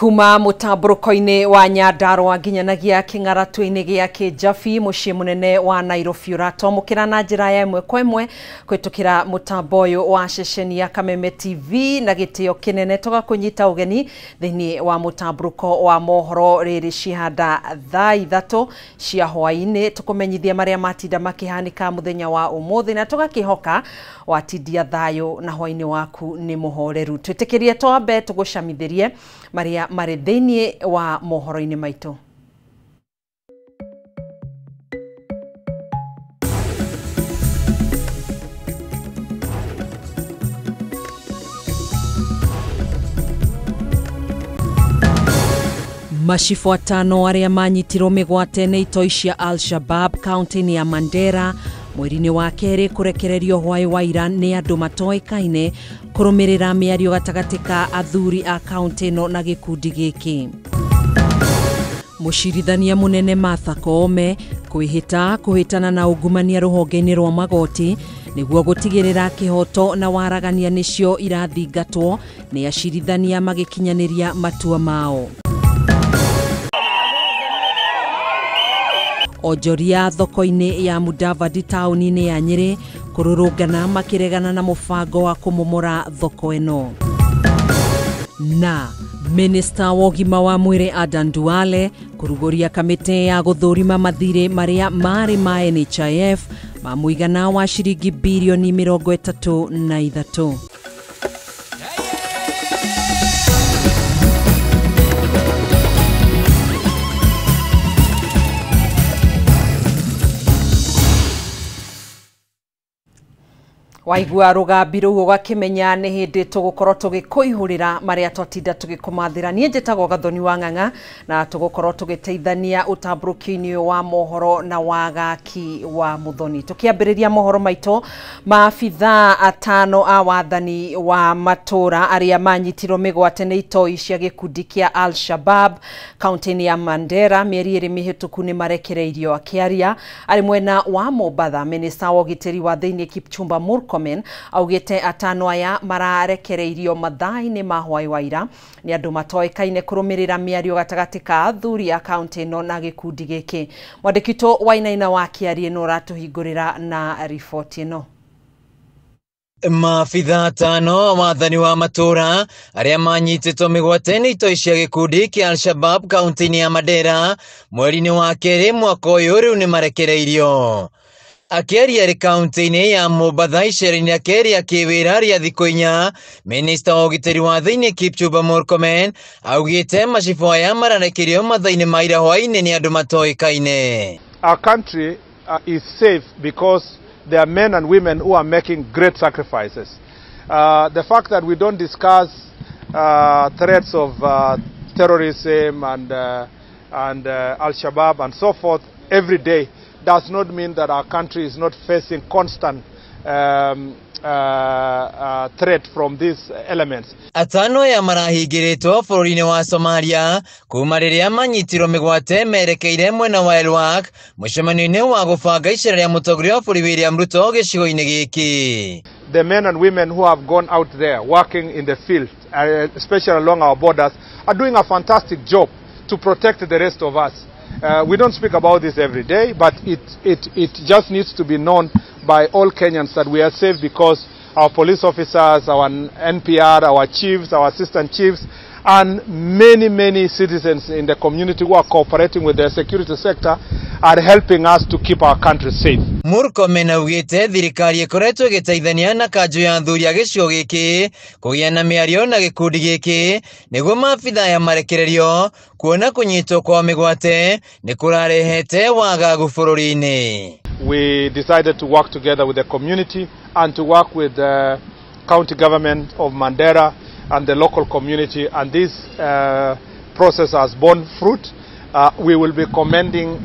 Kuma mutamburuko-ini wa Nyandarua nginyanagia king'aratu-ini gia Kijabi mucii munene wa Nairobi uratomukira na njira ya ĩmwe kwa ĩmwe kwitukira mutambo uyu wa ceceni ya Kameme TV na gitio kinene tugakunyita ugeni thiini wa mutamburuko wa mohoro riri cihanda thaa ithatũ cia hwaini tukumenyithia maria matinda makihanika muthenya wa umuthi na tugakihoka watindia thayo na hwaini waku ni muhoreru. Twitikirie twambe tugucamithirie maria marĩ thĩinĩ wa mohoro-inĩ maitũ. Macibu atano arĩa manyitirwo mĩgwate nĩ itoi cia Al-Shabaab kaunti-inĩ ya Mandera mweri-inĩ wa kerĩ kũrekererio hwaĩ wa ira nĩ andũ matoĩkaine kũrũmĩrĩra mĩario gatagatĩ ka athuri a kaunti ĩno na gĩkundi gĩkĩ. Mũcirithania mũnene Martha Koome kwĩhĩta kũhĩtana na ungumania rũhonge-inĩ rwa magoti nĩguo gũtigĩrĩra kĩhoto na waragania nĩcio irathingatwo nĩ acirithania magĩkinyanĩria matua mao. Onjoria thoko-inĩ ya Mudavadi taũni-inĩ ya Nyĩrĩ kũrũrũngana makĩregana na mũbango wa kũmomora thoko ĩno. Na Minista wa ũgima wa mwĩrĩ Adan Duale kũrugũria kamĩtĩ ya gũthũrima mathirĩ marĩa marĩ ma NHIF ma mũigana wa ciringi birioni 33. Waigua rũgambi rũu ũgakĩmenya nĩ hĩndĩ tũgũkorwo tũgĩkũihũrĩra marĩa twatinda tũgĩkũmathĩra. Niĩ njĩtagwo Gathoni wa Ng'ang'a na tũgũkorwo tũgĩteithania ũtambũrũkio-inĩ wa mohoro na wagaki wa Muthoni. Tũkĩambĩrĩria mohoro maitũ, maabithaa atano a wathani wa matũra arĩa manyitirwo mĩgwate nĩ itoi cia gĩkundi kĩa Al-Shabaab kaunti-inĩ ya Mandera mĩeri ĩrĩ mĩhĩtũku nĩ marekereirio. Akĩaria arĩ mwena wa Mombatha, minista wa ũgitĩri wa thĩinĩ Kipchumba Murkomen augĩte atano aya mararekereirio mathaa-inĩ ma hwaĩ wa ira nĩ andũ matoĩkaine kũrũmĩrĩra mĩario gatagatĩ ka athuri a kaunti ĩno na gĩkundi gĩkĩ. Mwandĩki witũ Wainaina wa Kĩarie nĩ ũratũhingũrĩra na riboti ĩno. Maabithaa atano a wathani wa matũra arĩa manyitĩtwo mĩgwate nĩ itoi cia gĩkundi kĩa Al-Shabaab kaunti-inĩ ya Mandera mweri-inĩ wa kerĩ mwaka ũyũ rĩu nĩ marekereirio. Akĩaria arĩ kaunti-inĩ ya Mombatha icera-inĩ rĩake rĩa kĩwĩra rĩa thikũ inya, minista wa ũgitĩri wa thĩinĩ Kipchumba Murkomen augĩte macibũ aya mararekereirio mathaa-inĩ ma ira hwaĩ-inĩ nĩ andũ matoĩkaine. Our country is safe because there are men and women who are making great sacrifices. The fact that we don't discuss threats of terrorism and Al-Shabaab and so forth every day does not mean that our country is not facing constant threat from these elements. Atano ya marahingĩrĩtwo bũrũri-inĩ wa Somalia kuma rĩrĩa manyitirwo mĩgwate merekeire mwena wa Elwak mũcemanio-inĩ wa gũbanga icera rĩa mũtongoria wa bũrũri William Ruto gĩcigo-inĩ gĩkĩ. The men and women who have gone out there working in the field, especially along our borders, are doing a fantastic job to protect the rest of us. We don't speak about this every day, but it just needs to be known by all Kenyans that we are safe because our police officers, our NPR, our chiefs, our assistant chiefs, and many, many citizens in the community who are cooperating with the security sector are helping us to keep our country safe. Murkomen augĩte thirikari ĩkoretwo ĩgĩteithania na kanjũ ya athuri a gĩcigo gĩkĩ kũgĩa na mĩario na gĩkundi gĩkĩ nĩguo maabithaa aya marekererio kuona kũnyitwo kwa mĩgwate nĩ kũrarehete wagagu bũrũri-inĩ. We decided to work together with the community and to work with the county government of Mandera and the local community, and this process has borne fruit. We will be commenting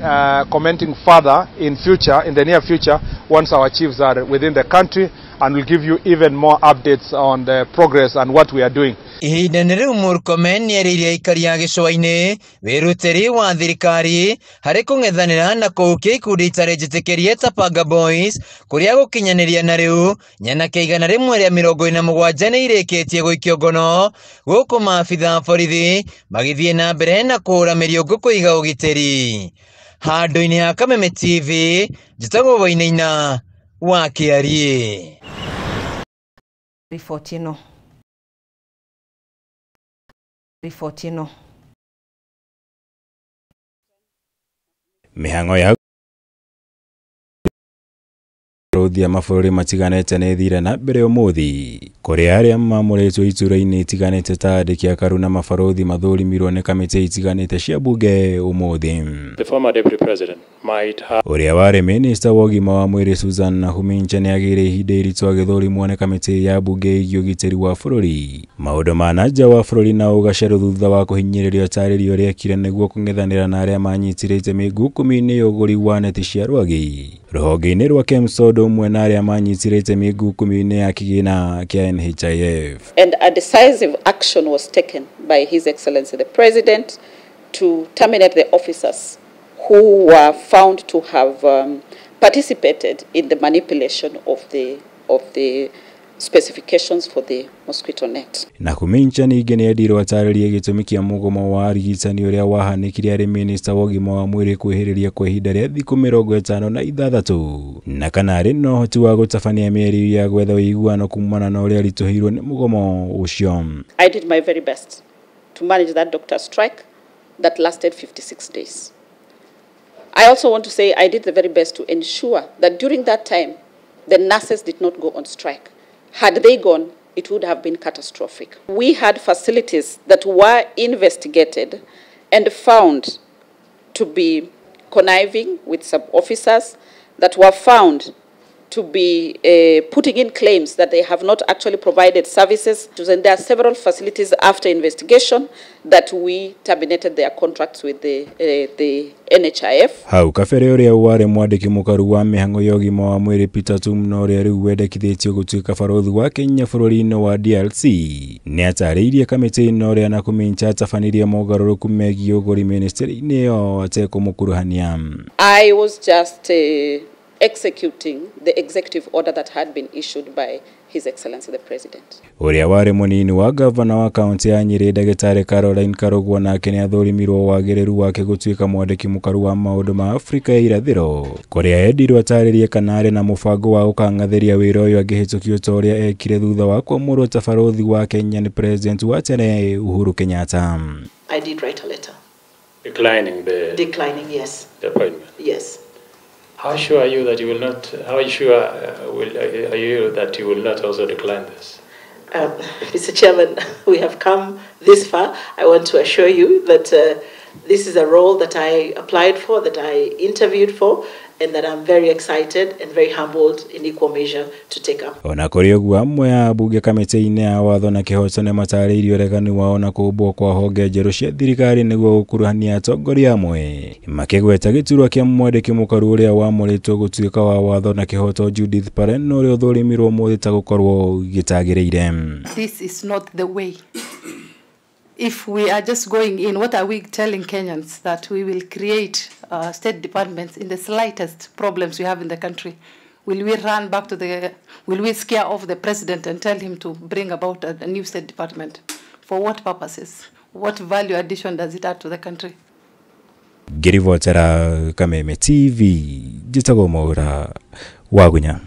further in future, in the near future, once our chiefs are within the country and we'll give you even more updates on the progress and what we are doing. Ihinda-inĩ rĩu Murkomen nĩerĩire aikari a gĩcũa-inĩ wĩrutĩri wa thirikari harĩ kũng'ethanĩra na kũhukia ikundi itarĩ njĩtĩkĩrie ta Panga Boys kũrĩa gũkinyanĩria na rĩu nyanake 147 nĩ irĩkĩtie gũikio ngono gũkũ maabitha a borithi magĩthiĩ na mbere na kũhũra mĩriũngũ kũiga ũgitĩri. Handũ-inĩ ha Kameme TV njĩtagwo Wainaina wa Kĩariĩ. Riboti ĩno. Riboti ĩno. Mĩhang'o ya rũthi ya mabũrũri matiganĩte nĩ ĩthire na mbere ũmũthĩ kũrĩa arĩa mamũrĩtwo itura-inĩ itiganĩte ta andĩki akaru na mabarũthi mathũrimirwo nĩ kamĩtĩ itiganĩte cia bunge ũmũthĩ. The former deputy president might have Ũrĩa warĩ minista wa ũgima wa mwĩrĩ Susan Nakhumicha nĩagĩire ihinda iritũ agĩthũrimwo nĩ kamĩtĩ ya bunge ĩgiĩ ũgitĩri wa bũrũri, maũndũ ma na nja wa bũrũri na ũgacerũ thutha wa kũhinyĩrĩrio atarĩrio ũrĩa ekire nĩguo kũng'ethanĩra na arĩa manyitire itemi ngukumi-inĩ ya ũgũri wa neti cia rwagĩ rũhonge-inĩ rwa KEMSA ũndũ ũmwe na arĩa manyitire itemi ngukumi-inĩ ya kĩgĩna kĩa NHIF. And a decisive action was taken by His Excellency the President to terminate the officers who were found to have participated in the manipulation of the specifications for the mosquito net. Nakhumicha ningĩ nĩendirwo atarĩrie gĩtũmi kĩa mũgomo wa arigitani ũrĩa wahanĩkire arĩ minista wa ũgima wa mwĩrĩ kwĩhĩrĩria kwa ihinda rĩa thikũ 56 na kana arĩ na ũhoti wa gũtabania mĩario ya gwetha ũiguano kumana na ũrĩa aritũhĩirwo nĩ mũgomo ũcio. I did my very best to manage that doctor strike that lasted 56 days. I also want to say I did the very best to ensure that during that time the nurses did not go on strike. Had they gone, it would have been catastrophic. We had facilities that were investigated and found to be conniving with some officers, that were found to be putting in claims that they have not actually provided services. And there are several facilities after investigation that we terminated their contracts with the NHIF. Hau kabere ũrĩa warĩ mwandĩki mũkaru wa mĩhang'o ya ũgima wa mwĩrĩ Peter Tumno ũrĩa rĩu wendekithĩtio gũtuĩka barũthi wa Kenya bũrũri-inĩ wa DRC nĩatarĩirie kamĩtĩ ĩno ũrĩa Nakhumicha atabanirie mogarũrũku megiĩ ũgũri ministry-inĩ ĩyo atekũmũkuruhania. I was just executing the executive order that had been issued by His Excellency the President. Ũrĩa warĩ mũnini wa gavana wa kaunti ya Nyĩrĩ ndagĩtarĩ Caroline Karũgwa nake nĩathũrimirwo wagĩrĩru wake gũtuĩka mwandĩki mũkaru wa maũndũ ma Afrika ya irathĩro kũrĩa endirwo atarĩrie kana arĩ na mũbango wa gũkang'athĩria wĩra ũyũ angĩhĩtũkio ta ũrĩa ekire thutha wa kwamũrwo ta barũthi wa Kenya nĩ President wa tene Uhuru Kenyatta. I did write a letter. Declining the Declining, yes. The appointment. Yes. How sure are you that you will not? How sure are you that you will not also decline this? Mr. Chairman, we have come this far. I want to assure you that this is a role that I applied for, that I interviewed for, and that I'm very excited and very humbled in equal measure to take up. Ona kũrĩ ũguo amwe a ambunge kamĩtĩ-inĩ ya watho na kĩhoto nĩmatarĩirie ũregani wao na kũũmbwo kwa honge njerũ cia thirikari nĩguo gũkuruhania atongoria amwe makĩgweta gĩturwa kĩa mwandĩki mũkaru ũrĩa wamũrĩtwo gũtuĩka wa watho na kĩhoto Judith Pareno ũrĩa ũthũrimirwo ũmũthĩ ta gũkorwo gĩtagĩrĩire. This is not the way. If we are just going in, what are we telling Kenyans? That we will create state departments in the slightest problems we have in the country. Will we run back to the, will we scare off the president and tell him to bring about a new state department? For what purposes? What value addition does it add to the country? Ngĩribotera Kameme TV, njĩtagwo Mwaura Wagunya.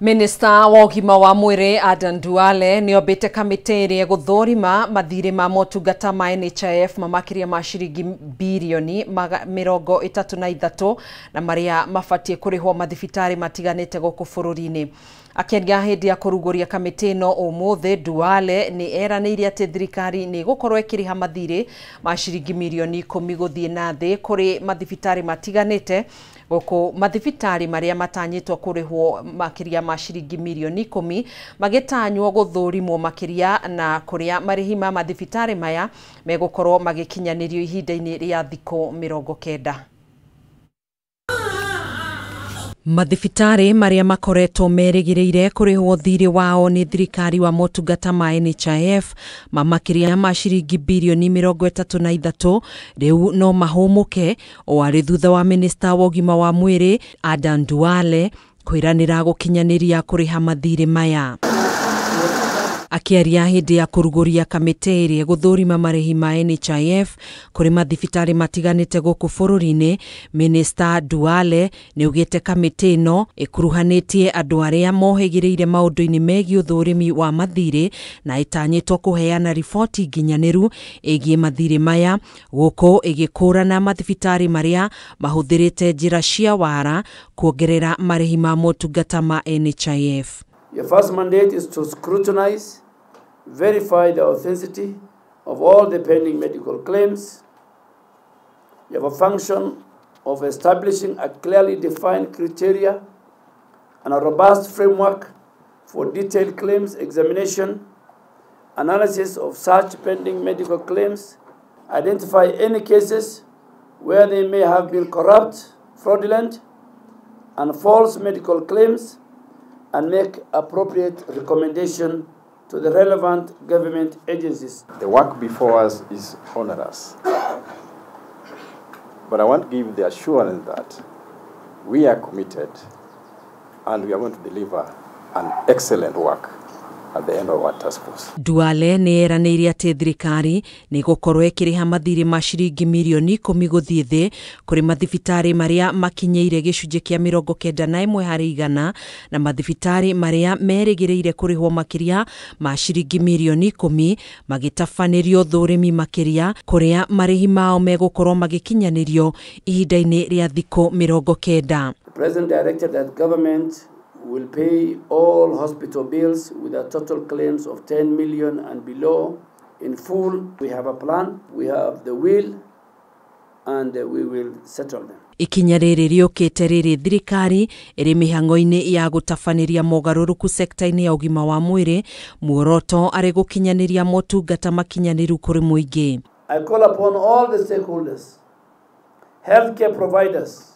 Minista wa ũgima wa mwĩrĩ Adan Duale nĩombĩte kamĩtĩ ĩrĩa ĩgũthũrima mathirĩ ma motungata ma NHIF ma makĩria ma ciringi birioni 33 na marĩa mabatiĩ kũrĩhwo mathibitarĩ matiganĩte gũkũ bũrũri-inĩ. Akĩaria hĩndĩ ya kũrugũria kamĩtĩ ĩno ũmũthĩ, Duale nĩ eranĩire atĩ thirikari nĩ ĩgũkorwo ĩkĩrĩha mathirĩ ma ciringi mirioni 10 gũthiĩ na thĩ kũrĩ mathibitarĩ matiganĩte gũkũ mathibitarĩ marĩa matanyĩtwo kũrĩhwo makĩria ma ciringi mirioni 10 magĩtanywo gũthũrimwo makĩria na kũrĩa marĩhi ma mathibitarĩ maya megũkorwo magĩkinyanĩrio ihinda-inĩ rĩa thikũ 90. Mathibitarĩ marĩa makoretwo merĩgĩrĩire kũrĩhwo thirĩ wao nĩ thirikari wa motungata ma NHIF ma makĩria ma ciringi birioni 33 rĩu no mahũmũke o arĩ thutha wa minista wa ũgima wa mwĩrĩ Adan Duale kwĩranĩra gũkinyanĩria kũrĩha mathirĩ maya. Akĩaria hĩndĩ ya kũrugũria kamĩtĩ ĩrĩa ĩgũthũrima marĩhi ma NHIF kũrĩ mathibitarĩ matiganĩte gũkũ bũrũri-inĩ, Minista Duale nĩaugĩte kamĩtĩ ĩno ĩkuruhanĩtie andũ arĩa mohĩgĩrĩire maũndũ-inĩ megiĩ ũthũrimi wa mathirĩ na ĩtanyĩtwo kũheana riboti nginyanĩru ĩgiĩ mathirĩ maya gũkũ ĩgĩkũrana mathibitarĩ marĩa mahũthĩrĩte njĩra cia wara kuongerera marĩhi ma motungata ma NHIF. Your first mandate is to scrutinize, verify the authenticity of all the pending medical claims. You have a function of establishing a clearly defined criteria and a robust framework for detailed claims examination, analysis of such pending medical claims, identify any cases where they may have been corrupt, fraudulent, and false medical claims, and make appropriate recommendation to the relevant government agencies. The work before us is onerous, but I want to give the assurance that we are committed and we are going to deliver an excellent work at the end of our task force. Duale nĩ eranĩire atĩ thirikari nĩ ĩgũkorwo ĩkĩrĩha mathirĩ ma ciringi mirioni 10 gũthiĩ thĩ kũrĩ mathibitarĩ marĩa makinyĩire gĩcunjĩ kĩa 91 harĩ igana na mathibitarĩ marĩa merĩgĩrĩire kũrĩhwo makĩria ma ciringi mirioni 10 magĩtabanĩrio thũrĩmi makĩria kũrĩa marĩhi mao megũkorwo magĩkinyanĩrio ihinda-inĩ rĩa thikũ 90. The President directed that government will pay all hospital bills with a total claims of 10 million and below in full. We have a plan, we have the will, and we will settle them. Ikinya rĩrĩ rĩũkĩte rĩrĩ thirikari ĩrĩ mĩhang'o-inĩ ya gũtabanĩria mogarũrũku sekta-inĩ ya ũgima wa mwĩrĩ, muoroto arĩ gũkinyanĩria motungata makinyanĩru kũrĩ mũingĩ. I call upon all the stakeholders, healthcare providers,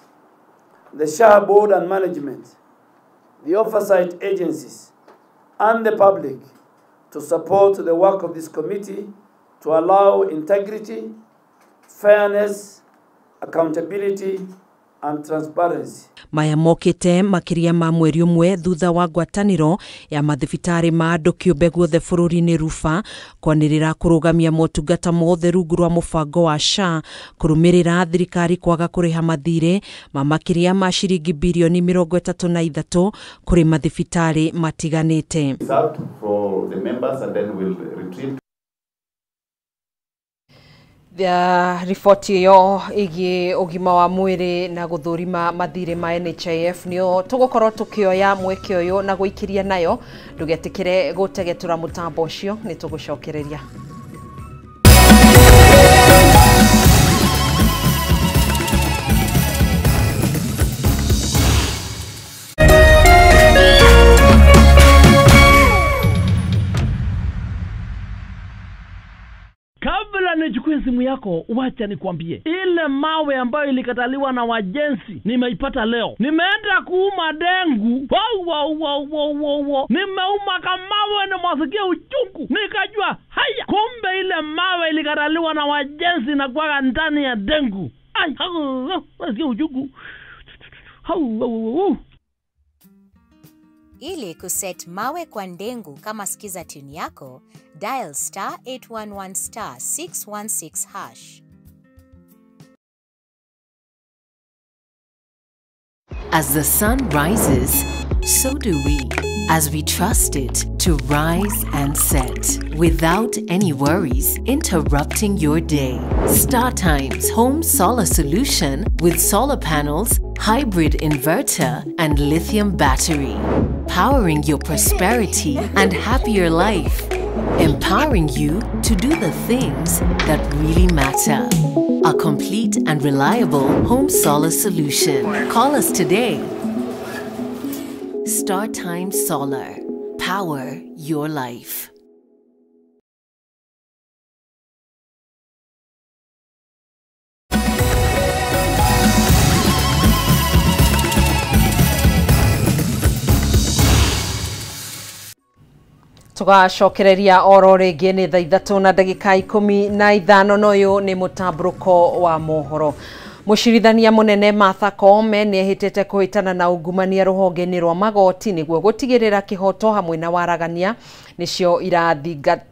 the SHA board and management, the oversight agencies, and the public to support the work of this committee to allow integrity, fairness, accountability, and transparency. Maya mokĩte makĩria ma mweri ũmwe thutha wa ngwatanĩro ya mathibitarĩ ma andũ kĩũmbe guothe bũrũri-inĩ Rufa kwanĩrĩra kũrũgamia motungata mothe rungu rwa mũbango wa SHA kũrũmĩrĩra thirikari kwaga kũrĩha mathirĩ ma makĩria ma ciringi birioni 33 kũrĩ mathibitarĩ matiganĩte. For the members and then we'll retreat. Riboti ĩyo ĩgiĩ ũgima wa mwĩrĩ na gũthũrima mathirĩ ma NHIF nĩyo tũgũkorwo tũkĩoya mweke ũyũ na gũikĩria nayo. Ndũgetĩkĩre gũtegetũra mũtambo ũcio, nĩ tũgũcokereria. Nichukue simu yako, wacha nikwambie. Ile mawe ambayo ilikataliwa na wajenzi nimeipata leo. Nimeenda kuuma dengu. Wow wow wow wow wow, wow. Nimeuma kamawe na masikia uchungu. Nikajua haya, kumbe ile mawe ilikataliwa na wajenzi na kuwaga ndani ya dengu. Ai, nasikia uchungu. Hau, wow, wow. Ili kuset mawe kwa ndengu kama skiza tune yako, dial star 811 star 616 hash. As the sun rises, so do we, as we trust it to rise and set without any worries interrupting your day. StarTimes Home Solar Solution with solar panels, hybrid inverter, and lithium battery, powering your prosperity and happier life, empowering you to do the things that really matter. A complete and reliable home solar solution. Call us today. StarTimes Solar. Power your life. Tugacokereria oro rĩngĩ nĩ thaa 3:15 na ũyũ nĩ mũtambũrũko wa mohoro. Mũcirithania mũnene Martha Koome nĩehĩtĩte kũhĩtana na ungumania rũhonge-inĩ rwa magoti nĩguo gũtigĩrĩra kĩhoto hamwe na waragania nĩcio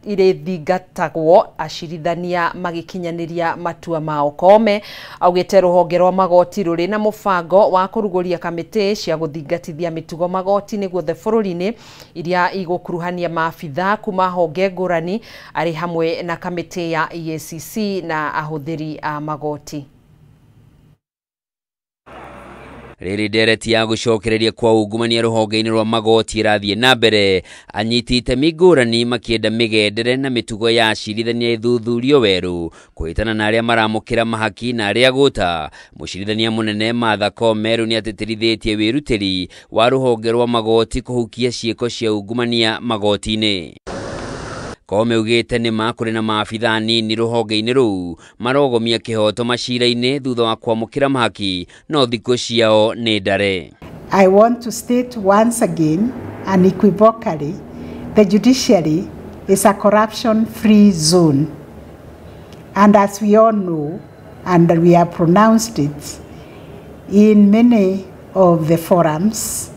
irĩthingatagwo acirithania magĩkinyanĩria matua mao. Koome augĩte rũhonge rwa magoti rũrĩ na mũbango wa kũrugũria kamĩtĩ cia gũthingatithia mĩtugo magoti-inĩ guothe bũrũri-inĩ iria igũkuruhania maabithaa kuma honge ngũrani arĩ hamwe na kamĩtĩ ya EACC na ahũthĩri a magoti. Rĩrĩ ndereti ya gũcokereria kwa ungumania rũhonge-inĩ rwa magoti ĩrathiĩ na mbere, anyiti itemi ngũrani makĩenda mĩgendere na mĩtugo ya acirithania ĩthuthurio werũ kũhĩtana na arĩa maramũkĩra mahaki na arĩa gũta. Mũcirithania mũnene Martha Koome rĩu nĩatĩtĩrithĩtie wĩrutĩri wa rũhonge rwa magoti kũhukia ciĩko cia ungumania magoti-inĩ. Koome augĩte nĩma kũrĩ na maabithaa anini rũhonge-inĩ rũu marogomia kĩhoto macira-inĩ thutha wa kwamũkĩra mahaki no thikũ ciao nĩ ndare. I want to state once again unequivocally the judiciary is a corruption-free zone, and as we all know and we have pronounced it in many of the forums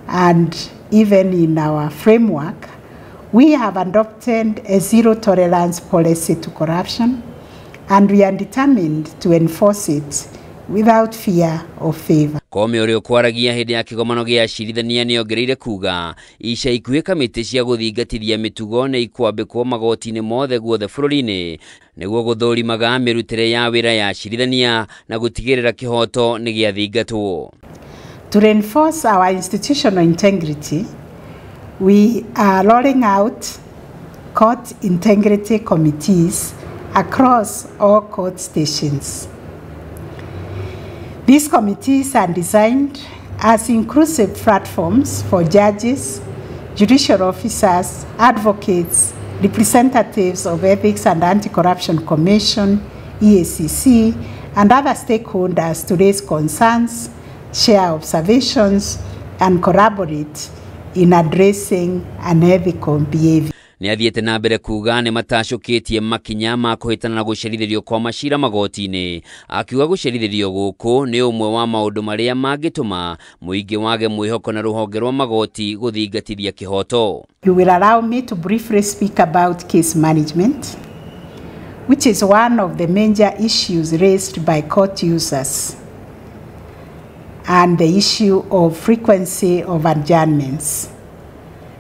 and even in our framework, we have adopted a zero tolerance policy to corruption, and we are determined to enforce it without fear or favor. Koome ũrĩa ũkwaragia hĩndĩ ya kĩgomano gĩa acirithania nĩongereire kuga ica ikuhĩ kamĩtĩ cia gũthingatithia mĩtugo nĩ ikwambĩkwo magoti-inĩ mothe guothe bũrũri-inĩ nĩguo gũthũrimaga mĩrutĩre ya wĩra ya acirithania na gũtigĩrĩra kĩhoto nĩ gĩathingatwo. To reinforce our institutional integrity, we are rolling out court integrity committees across all court stations. These committees are designed as inclusive platforms for judges, judicial officers, advocates, representatives of Ethics and Anti-Corruption Commission, EACC, and other stakeholders to raise concerns, share observations, and collaborate in addressing unethical behavior. Nĩ athiĩte na mbere kuga nĩ matacũkĩtie makinya ma kũhĩtana na gũcerithĩrio kwa macira magoti-inĩ, akiuga gũcerithĩrio gũkũ nĩ ũmwe wa maũndũ marĩa mangĩtũma mũingĩ wage mwĩhoko na rũhonge rwa magoti gũthingatithia kĩhoto. You will allow me to briefly speak about case management, which is one of the major issues raised by court users, and the issue of frequency of adjournments,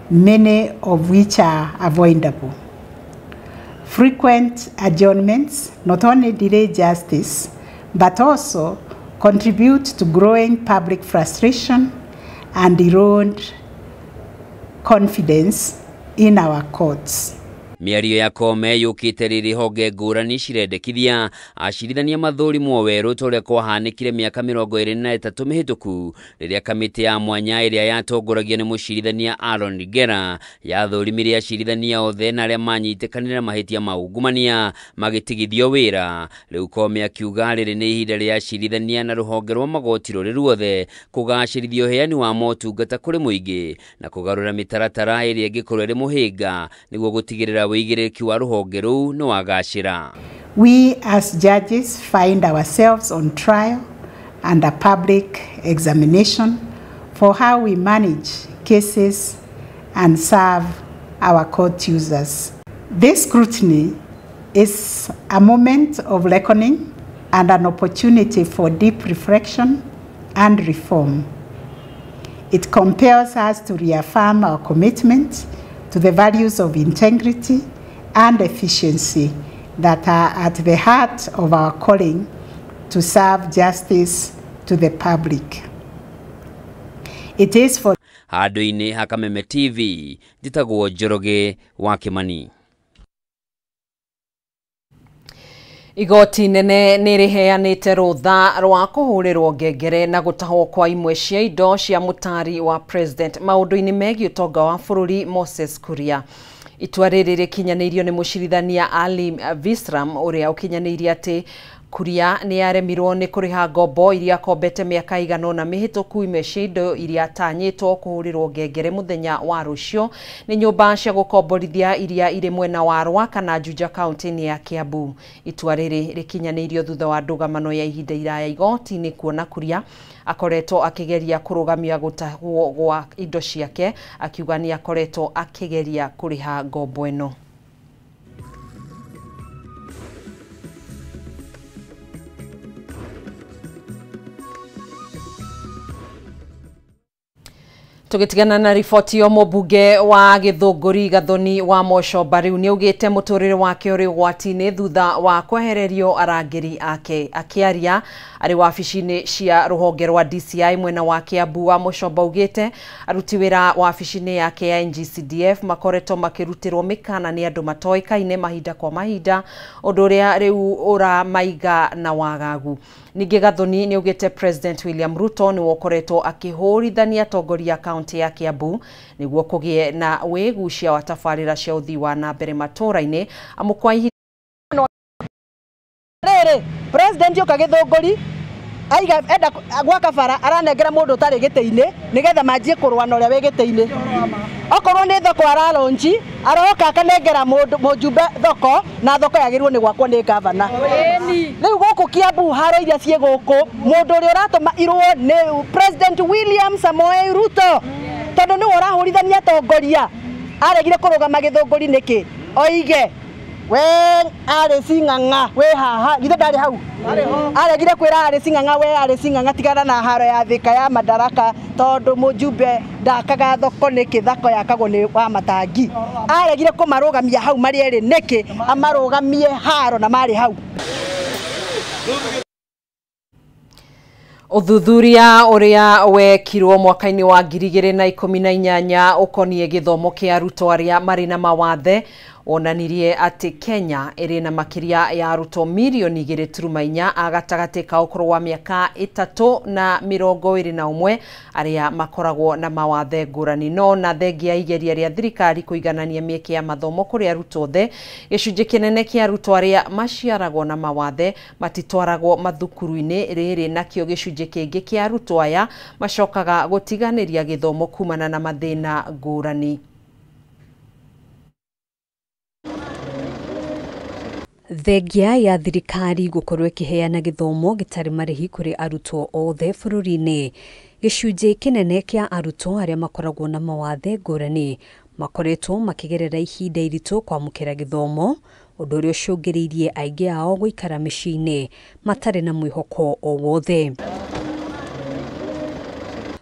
many of which are avoidable. Frequent adjournments not only delay justice, but also contribute to growing public frustration and erode confidence in our courts. Mĩario ya Koome yũkĩte rĩrĩ honge ngũrani cirendekithia acirithania mathũrimwo werũ ta ũrĩa kwahanĩkire mĩaka 23 mĩhĩtũku rĩrĩa kamĩtĩ ya mwanya ĩrĩa yatongoragio nĩ mũcirithania Aaron Ngera yathũrimire acirithania othe na arĩa manyitĩkanĩre mahĩtia ma ungumania magĩtigithio wĩra. Rĩu Koome akiuga rĩrĩ nĩ ihinda rĩa acirithania na rũhonge rwa magoti rũrĩ ruothe kũgacĩrithia ũheani wa motungata kũrĩ mũingĩ na kũgarũra mĩtaratara ĩrĩa ĩngĩkorwo ĩrĩ mũhĩnga nĩguo gũtigĩrĩra wĩigĩrĩrĩki wa rũhonge rũu nĩ wagacĩra. We as judges find ourselves on trial under public examination for how we manage cases and serve our court users. This scrutiny is a moment of reckoning and an opportunity for deep reflection and reform. It compels us to reaffirm our commitment to the values of integrity and efficiency that are at the heart of our calling to serve justice to the public. It is for handũ-inĩ ha Kameme TV, njĩtagwo Njoroge wa Kĩmani. Igoti nene nĩ rĩheanĩte rũtha rwa kũhũrĩrwo ngengere na gũtahwo kwa imwe cia indo cia mũtari wa president maũndũ-inĩ megiĩ ũtonga wa bũrũri Moses Kuria. Itua rĩrĩ rĩkinyanĩirio nĩ mũcirithania Ali Visram ũrĩa ũkinyanĩirie atĩ Kuria nĩ aremirwo nĩ kũrĩha ngombo iria akombete mĩaka igana ũna mĩhĩtũku imwe cia indo iria atanyĩtwo kũhũrĩrwo ngengere mũthenya wa rũciũ nĩ nyũmba cia gũkomborithia iria irĩ mwena wa Rwaka na Juja kaunti-inĩ ya Kiambu. Itua rĩrĩ rĩkinyanĩirio thutha wa ndũgamano ya ihinda iraya igoti-inĩ kuona Kuria akoretwo akĩgeria kũrũgamia gũtahwo gwa indo ciake, akiuga nĩ akoretwo akĩgeria kũrĩha ngombo ĩno. Tugitigana na riboti yo mũmbunge wa Gĩthũngũri Gathoni wa Mocoba rĩu nĩaugĩte mũtũrĩre wake ũrĩ ũgwati-inĩ thutha wa kwehererio arangĩri ake. Akĩaria arĩ wabici-inĩ cia rũhonge rwa DCI mwena wa Kiambu, wa Mocoba augĩte aruti wĩra wabici-inĩ yake ya NGCDF makoretwo makĩrutĩrwo mĩkana nĩ andũ matoĩkaine mahinda kwa mahinda, ũndũ ũrĩa rĩu ũramaiga na wagagu. Ningĩ Gathoni nĩaugĩte President William Ruto nĩwe ũkoretwo akĩhũrithania atongoria kaunti ya Kiambu nĩguo kũgĩe na wĩgucia wa tabarĩra cia ũthii wa na mbere matũũra-inĩ amu kwa ihinda rĩrĩ president yoka Gĩthũngũri aiga enda gwaka bara aranengera mũndũ ũtarĩ gĩtĩ-inĩ nĩgetha manjie kũrũa na ũrĩa wĩ gĩtĩ-inĩ. Okorwo nĩ thoko araronji aroka akanengera mũndũ mũjumbe thoko na thoko yagĩrĩirwo nĩ gwakwo nĩ gavana. Rĩu gũkũ Kiambu haro iria ciĩ gũkũ mũndũ ũrĩa ũratũma irũo nĩ President William Samoei Ruto tondũ nĩwe ũrahũrithania atongoria. Aregire kũrũgama Gĩthũngũri nĩkĩ? Oige we arĩ cing'ang'a wĩ haha, githĩ ndarĩ hau? Aregire kwĩra arĩ cing'ang'a we arĩ cing'ang'a tigana na haro ya Thika ya Madaraka tondũ mũjumbe ndakaga thoko nĩkĩ? Thako yakagwo nĩ wa matangi. Aregire kũmarũgamia hau marĩ erĩ nĩkĩ? Amarũgamie haro na marĩ hau. Ũthuthuria ũrĩa wekirwo mwaka-inĩ wa 2018 ũkoniĩ gĩthomo kĩa arutwo arĩa marĩ na mawathe wonanirie atĩ Kenya ĩrĩ na makĩria ya arutwo mirioni 2.4 a gatagatĩ ka ũkũrũ wa mĩaka 3 na 21 arĩa makoragwo na mawathe ngũrani. No na thengia igeria rĩa thirikari kũiganania mĩeke ya mathomo kũrĩ arutwo othe, gĩcunjĩ kĩnene kĩa arutwo arĩa maciaragwo na mawathe matitwaragwo mathukuru-inĩ rĩrĩ, nakĩo gĩcunjĩ kĩngĩ kĩa arutwo aya macokaga gũtiganĩria gĩthomo kumana na mathĩna ngũrani. Thengia ya thirikari gũkorwo ĩkĩheana gĩthomo gĩtarĩ marĩhi kũrĩ arutwo othe bũrũri-inĩ, gĩcunjĩ kĩnene kĩa arutwo arĩa makoragwo na mawathe ngũrani makoretwo makĩgerera ihinda iritũ kwamũkĩra gĩthomo, ũndũ ũrĩa ũcũngĩrĩirie aingĩ ao gũikara mĩciĩ-inĩ matarĩ na mwĩhoko o wothe.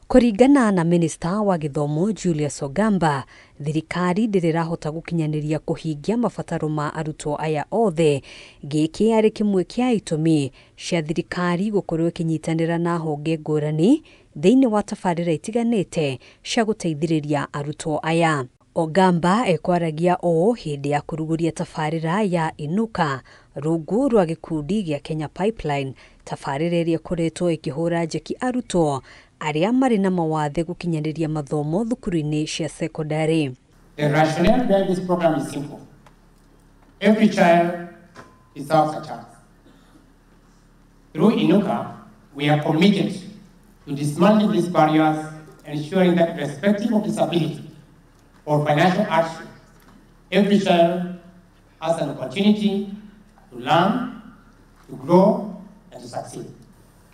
Kũringana na Minista wa Gĩthomo Julius Ogamba, thirikari ndĩrĩ ĩrahota gũkinyanĩria kũhingia mabataro ma arutwo aya othe. Gĩkĩ arĩ kĩmwe kĩa itũmi cia thirikari gũkorwo ĩkĩnyitanĩra na honge ngũrani thĩinĩ wa tabarĩra itiganĩte cia gũteithĩrĩria arutwo aya. Ogamba ekwaragia ũũ hĩndĩ ya kũrugũria tabarĩra ya Inuka rungu rwa gĩkundi gĩa Kenya Pipeline, tabarĩra ĩrĩa ĩkoretwo ĩkĩhũra njeki arutwo arĩa marĩ na mawathe gũkinyanĩria mathomo thukuru-inĩ cia sekondari. The rationale behind this program is simple. Every child deserves a chance. Through Inuka, we are committed to dismantling these barriers, ensuring that irrespective of disability or financial hardship, every child has an opportunity to learn, to grow, and to succeed.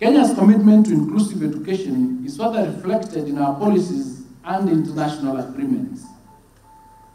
Kenya's commitment to inclusive education is further reflected in our policies and international agreements.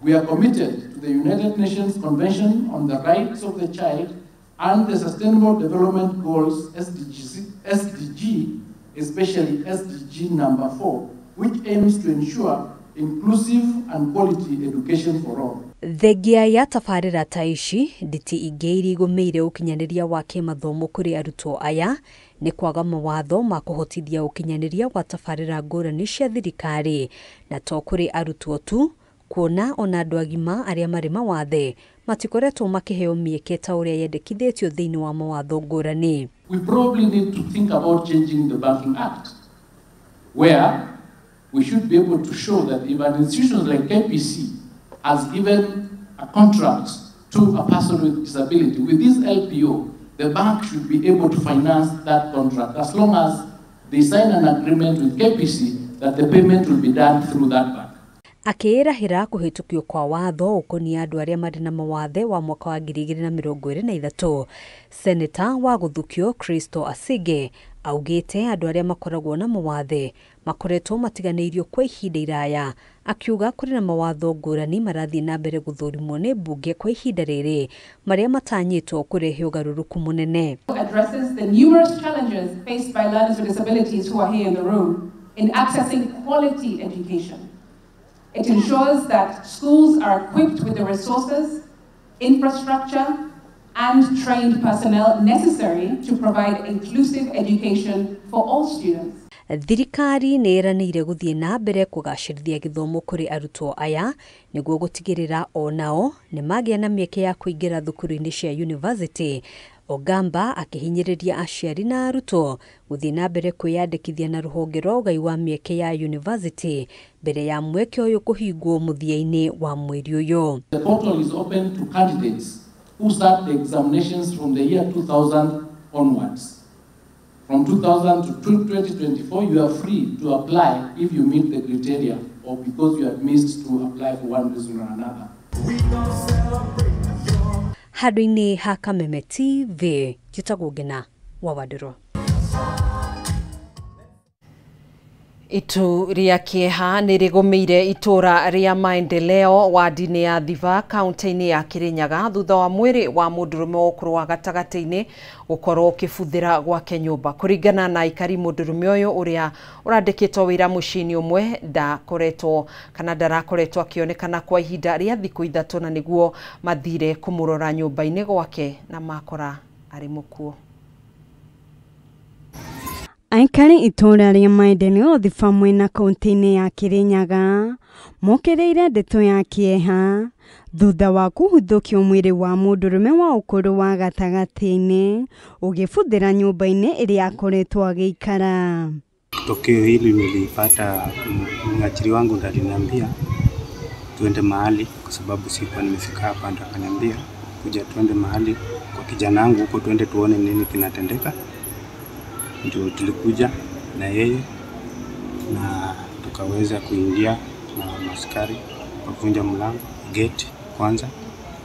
We are committed to the United Nations Convention on the Rights of the Child and the Sustainable Development Goals SDG, especially SDG number 4, which aims to ensure inclusive and quality education for all. Thengia ya tabarĩra ta ici nditi ingĩ iria igũmĩire ũkinyanĩria wa kĩmathomo kũrĩ arutwo aya nĩ kwaga mawatho ma kũhotithia ũkinyanĩria wa tabarĩra ngũrani cia thirikari, na to kũrĩ arutwo tu, kuona ona andũ agima arĩa marĩ mawathe matikoretwo makĩheo mĩeke ta ũrĩa yendekithĩtio thĩinĩ wa mawatho ngũrani. We probably need to think about changing the Banking Act, where we should be able to show that if an institution like KPC has given a contract to a person with disability, with this LPO, The bank should be able to finance that contract as long as they sign an agreement with KPC that the payment will be done through that bank. Akĩĩrahĩra kũhĩtũkio kwa watho ũkoniĩ andũ arĩa marĩ na mawathe wa mwaka wa 2023. Seneta wa gũthukio Christo Asige augĩte andũ arĩa makoragwo na mawathe makoretwo matiganĩirio kwa ihinda iraya, akiuga kũrĩ na mawatho ngũrani marathiĩ na mbere gũthũrimwo nĩ mbunge kwa ihinda rĩrĩ marĩa matanyĩtwo kũrehe ũgarũrũku mũnene. Addresses the numerous challenges faced by learners with disabilities who are here in the room in accessing quality education. It ensures that schools are equipped with the resources, infrastructure, and trained personnel necessary to provide inclusive education for all students. Thirikari nĩ ĩranĩire gũthiĩ na mbere kũgacĩrithia gĩthomo kũrĩ arutwo aya nĩguo gũtigĩrĩra o nao nĩ magĩa na mĩeke ya kũingĩra thukuru-inĩ cia university. Ogamba akĩhinyĩrĩria aciari na arutwo gũthiĩ na mbere kwĩyandĩkithia na rũhonge rwa ũgai wa mĩeke ya university mbere ya mweke ũyũ kũhingwo mũthia-inĩ wa mweri ũyũ. The portal is open to candidates who start the examinations from the year 2000 onwards. From 2000 to 2024, you are free to apply if you meet the criteria or because you have missed to apply for one reason or another. Handũ-inĩ ha Kameme TV, njĩtagwo Ngina wa Wandũrũ. Itu rĩa kĩeha nĩ rĩgũmĩire itũra rĩa Maendeleo wadi-inĩ ya Thiba kaunti-inĩ ya Kirinyaga thutha wa mwĩrĩ wa mũndũrũme wa ũkũrũ wa gatagatĩ-inĩ gũkorwo ũkĩbuthĩra gwake nyũmba. Kũringana na aikari, mũndũrũme ũyũ ũrĩa ũrandĩkĩtwo wĩra mũciĩ-inĩ ũmwe ndakoretwo kana ndarakoretwo akĩonekana kwa ihinda rĩa thikũ 3 na nĩguo mathire kũmũrora nyũmba-inĩ gwake na makora arĩ mũkuũ. Aikari itũra rĩa Maendeleo Thiba mwena kaunti-inĩ ya Kirinyaga mokĩrĩire ndeto ya kĩeha thutha wa kũhuthũkio mwĩrĩ wa mũndũrũme wa ũkũrũ wa gatagatĩ-inĩ ũgĩbuthĩra nyũmba-inĩ ĩrĩa akoretwo agĩikara. Tokeo hili nilipata, mwajiri wangu ndo aliniambia tuende mahali, kwa sababu sikuwa nimefika hapa, ndo akaniambia kuja tuende mahali kwa kijana wangu huko, tuende tuone nini kinatendeka. Ndio tulikuja na yeye na tukaweza kuingia na askari wakavunja mlango gate kwanza,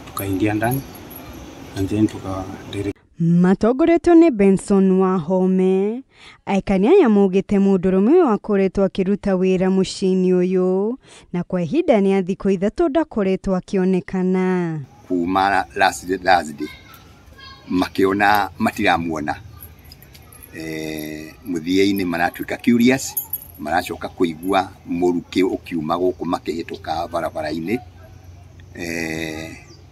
tukaingia ndani and then tuka matongoretio nĩ Benson Wahome. Aikari aya maugĩte mũndũrũme ũyũ akoretwo akĩruta wĩra mũciĩ-inĩ ũyũ na kwa ihinda rĩa thikũ 3 ndakoretwo akĩonekana. Kuma last Thursday makiona matiramuona, mũthia-inĩ maratuĩka curious, maracoka kũigua mũrukĩ ũkiuma gũkũ makĩhĩtũka barabara-inĩ,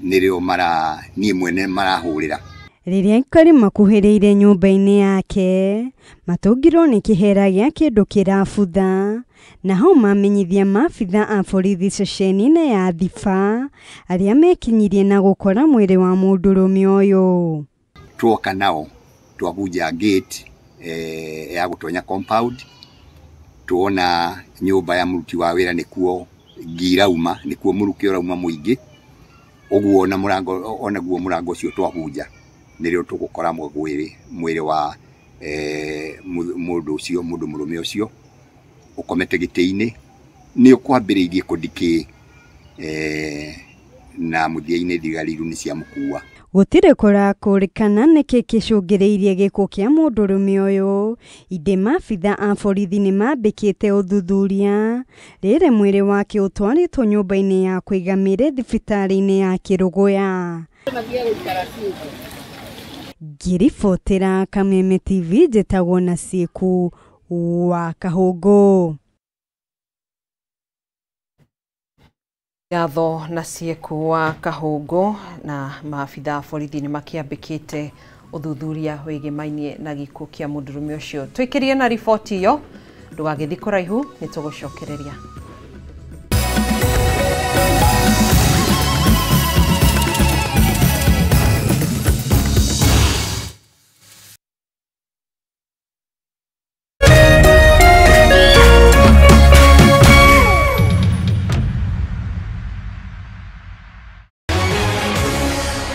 nĩrĩo mara niĩ mwene marahũrĩra. Rĩrĩa aikari makuhĩrĩirie nyũmba-inĩ yake matũngirwo nĩ kĩhera gĩa kĩndũ kĩrabutha na hau mamenyithia maabitha a borithi ceceni-inĩ ya Thiba arĩa mekinyirie na gũkora mwĩrĩ wa mũndũrũme ũyũ. Tuoka nao twabunja gate ya gũtonya compound, tuona nyũmba ya mũruti wa wĩra nĩkuo ngi irauma, nĩkuo mũrukĩ ũrauma mũingĩ ũguo, na mũrango onaguo mũrango ũcio twabunja nĩrĩo tũgũkora mwĩrĩ wa mũndũ ũcio, mũndũ mũrũme ũcio ũkomete gĩtĩ-inĩ, nĩ ũkwambĩrĩirie kũndikĩ na mũthia-inĩ thigari nĩ ciamũkua. Gũtirĩ kũrakũrĩkana nĩkĩ kĩcũngĩrĩirie gĩkuũ kĩa mũndũrũme ũyũ. Indĩ maabitha a borithi nĩ mambĩkĩte ũthuthuria rĩrĩ mwĩrĩ wake ũtwarĩtwo nyũmba-inĩ ya kũiga mĩĩrĩ thibitarĩ-inĩ ya Kĩrũgũya. Ngĩribotera Kameme TV njĩtagwo Nasieku wa Kahũngũ. Ngatho Nasieku wa Kahũngũ. Na maabitha a borithi nĩ makĩambĩkĩte ũthuthuria wĩgĩmainie na gĩkuũ kĩa mũndũrũme ũcio. Twĩkĩrie na riboti ĩyo, ndũgagĩthiĩ kũraihu, nĩ tũgũcokereria.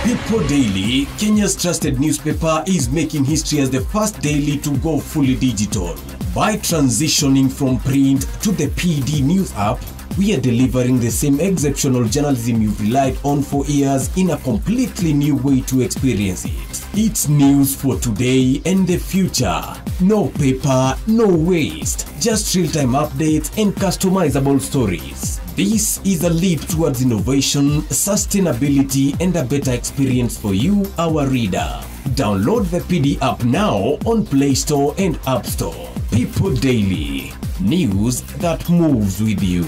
People Daily, Kenya's trusted newspaper, is making history as the first daily to go fully digital. By transitioning from print to the PD News app, we are delivering the same exceptional journalism you've relied on for years in a completely new way to experience it. It's news for today and the future. No paper, no waste. Just real-time updates and customizable stories. This is a leap towards innovation, sustainability, and a better experience for you, our reader. Download the PD app now on Play Store and App Store. People Daily. News that moves with you.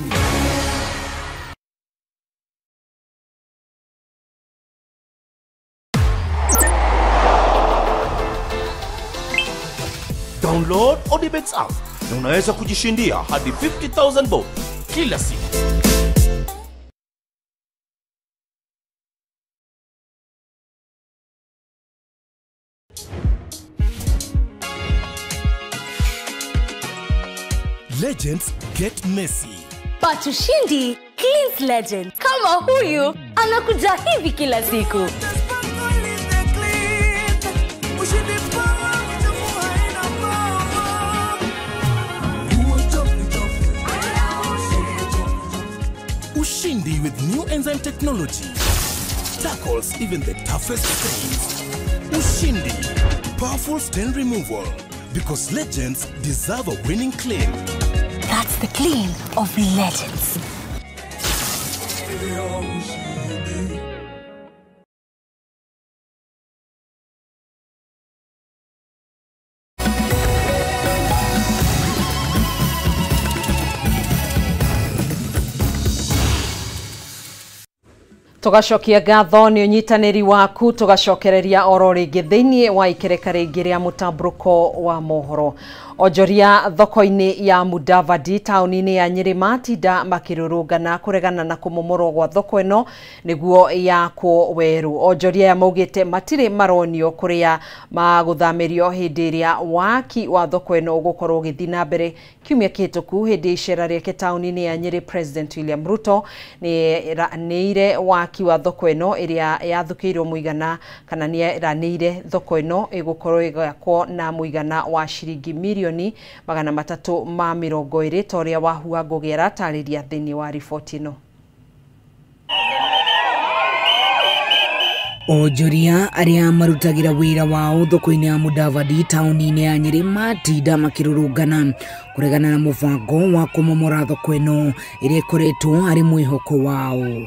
Download Odibets app na unaweza kujishindia hadi 50,000 bob kila siku. Legends get messy. But ushindi cleans legend. Kama huyu anakuja hivi kila siku. Ushindi with new enzyme technology tackles even the toughest stains. Ushindi, powerful stain removal, because legends deserve a winning clean. That's the clean of legends. Tugacokia ngatho ni unyitanĩri waku, tugacokereria oro rĩngĩ thĩinĩ wa ikereka rĩngĩ rĩa mũtambũrũko wa mohoro. Onjoria thoko-inĩ ya Mudavadi taũni-inĩ ya Nyĩrĩ matinda makĩrũrũngana kũregana na kũmomorwo gwa thoko ĩno nĩguo yakwo werũ. Onjoria aya maugĩte matirĩ maronio kũrĩa magũthamĩrio hĩndĩ ĩrĩa waki wa thoko ĩno ũgũkorwo ũgĩthiĩ na mbere. Kiumia kĩhĩtũku hĩndĩ icera rĩake taũni-inĩ ya Nyĩrĩ, President William Ruto nĩeranĩire waki wa thoko ĩno ĩrĩa yathũkĩirwo mũigana kana nĩeranĩire thoko ĩno ĩgũkorwo ĩgĩakwo na mũigana wa ciringi mirioni 320 ta ũrĩa Wahua Ngugi aratarĩria thĩinĩ wa riboti ĩno. Onjoria arĩa marutagĩra wĩra wao thoko-inĩ ya Mudavadi taũni-inĩ ya Nyĩrĩ matinda makĩrũrũngana kũregana na mũbango wa kũmomora thoko ĩno ĩrĩa ĩkoretwo arĩ mwĩhoko wao.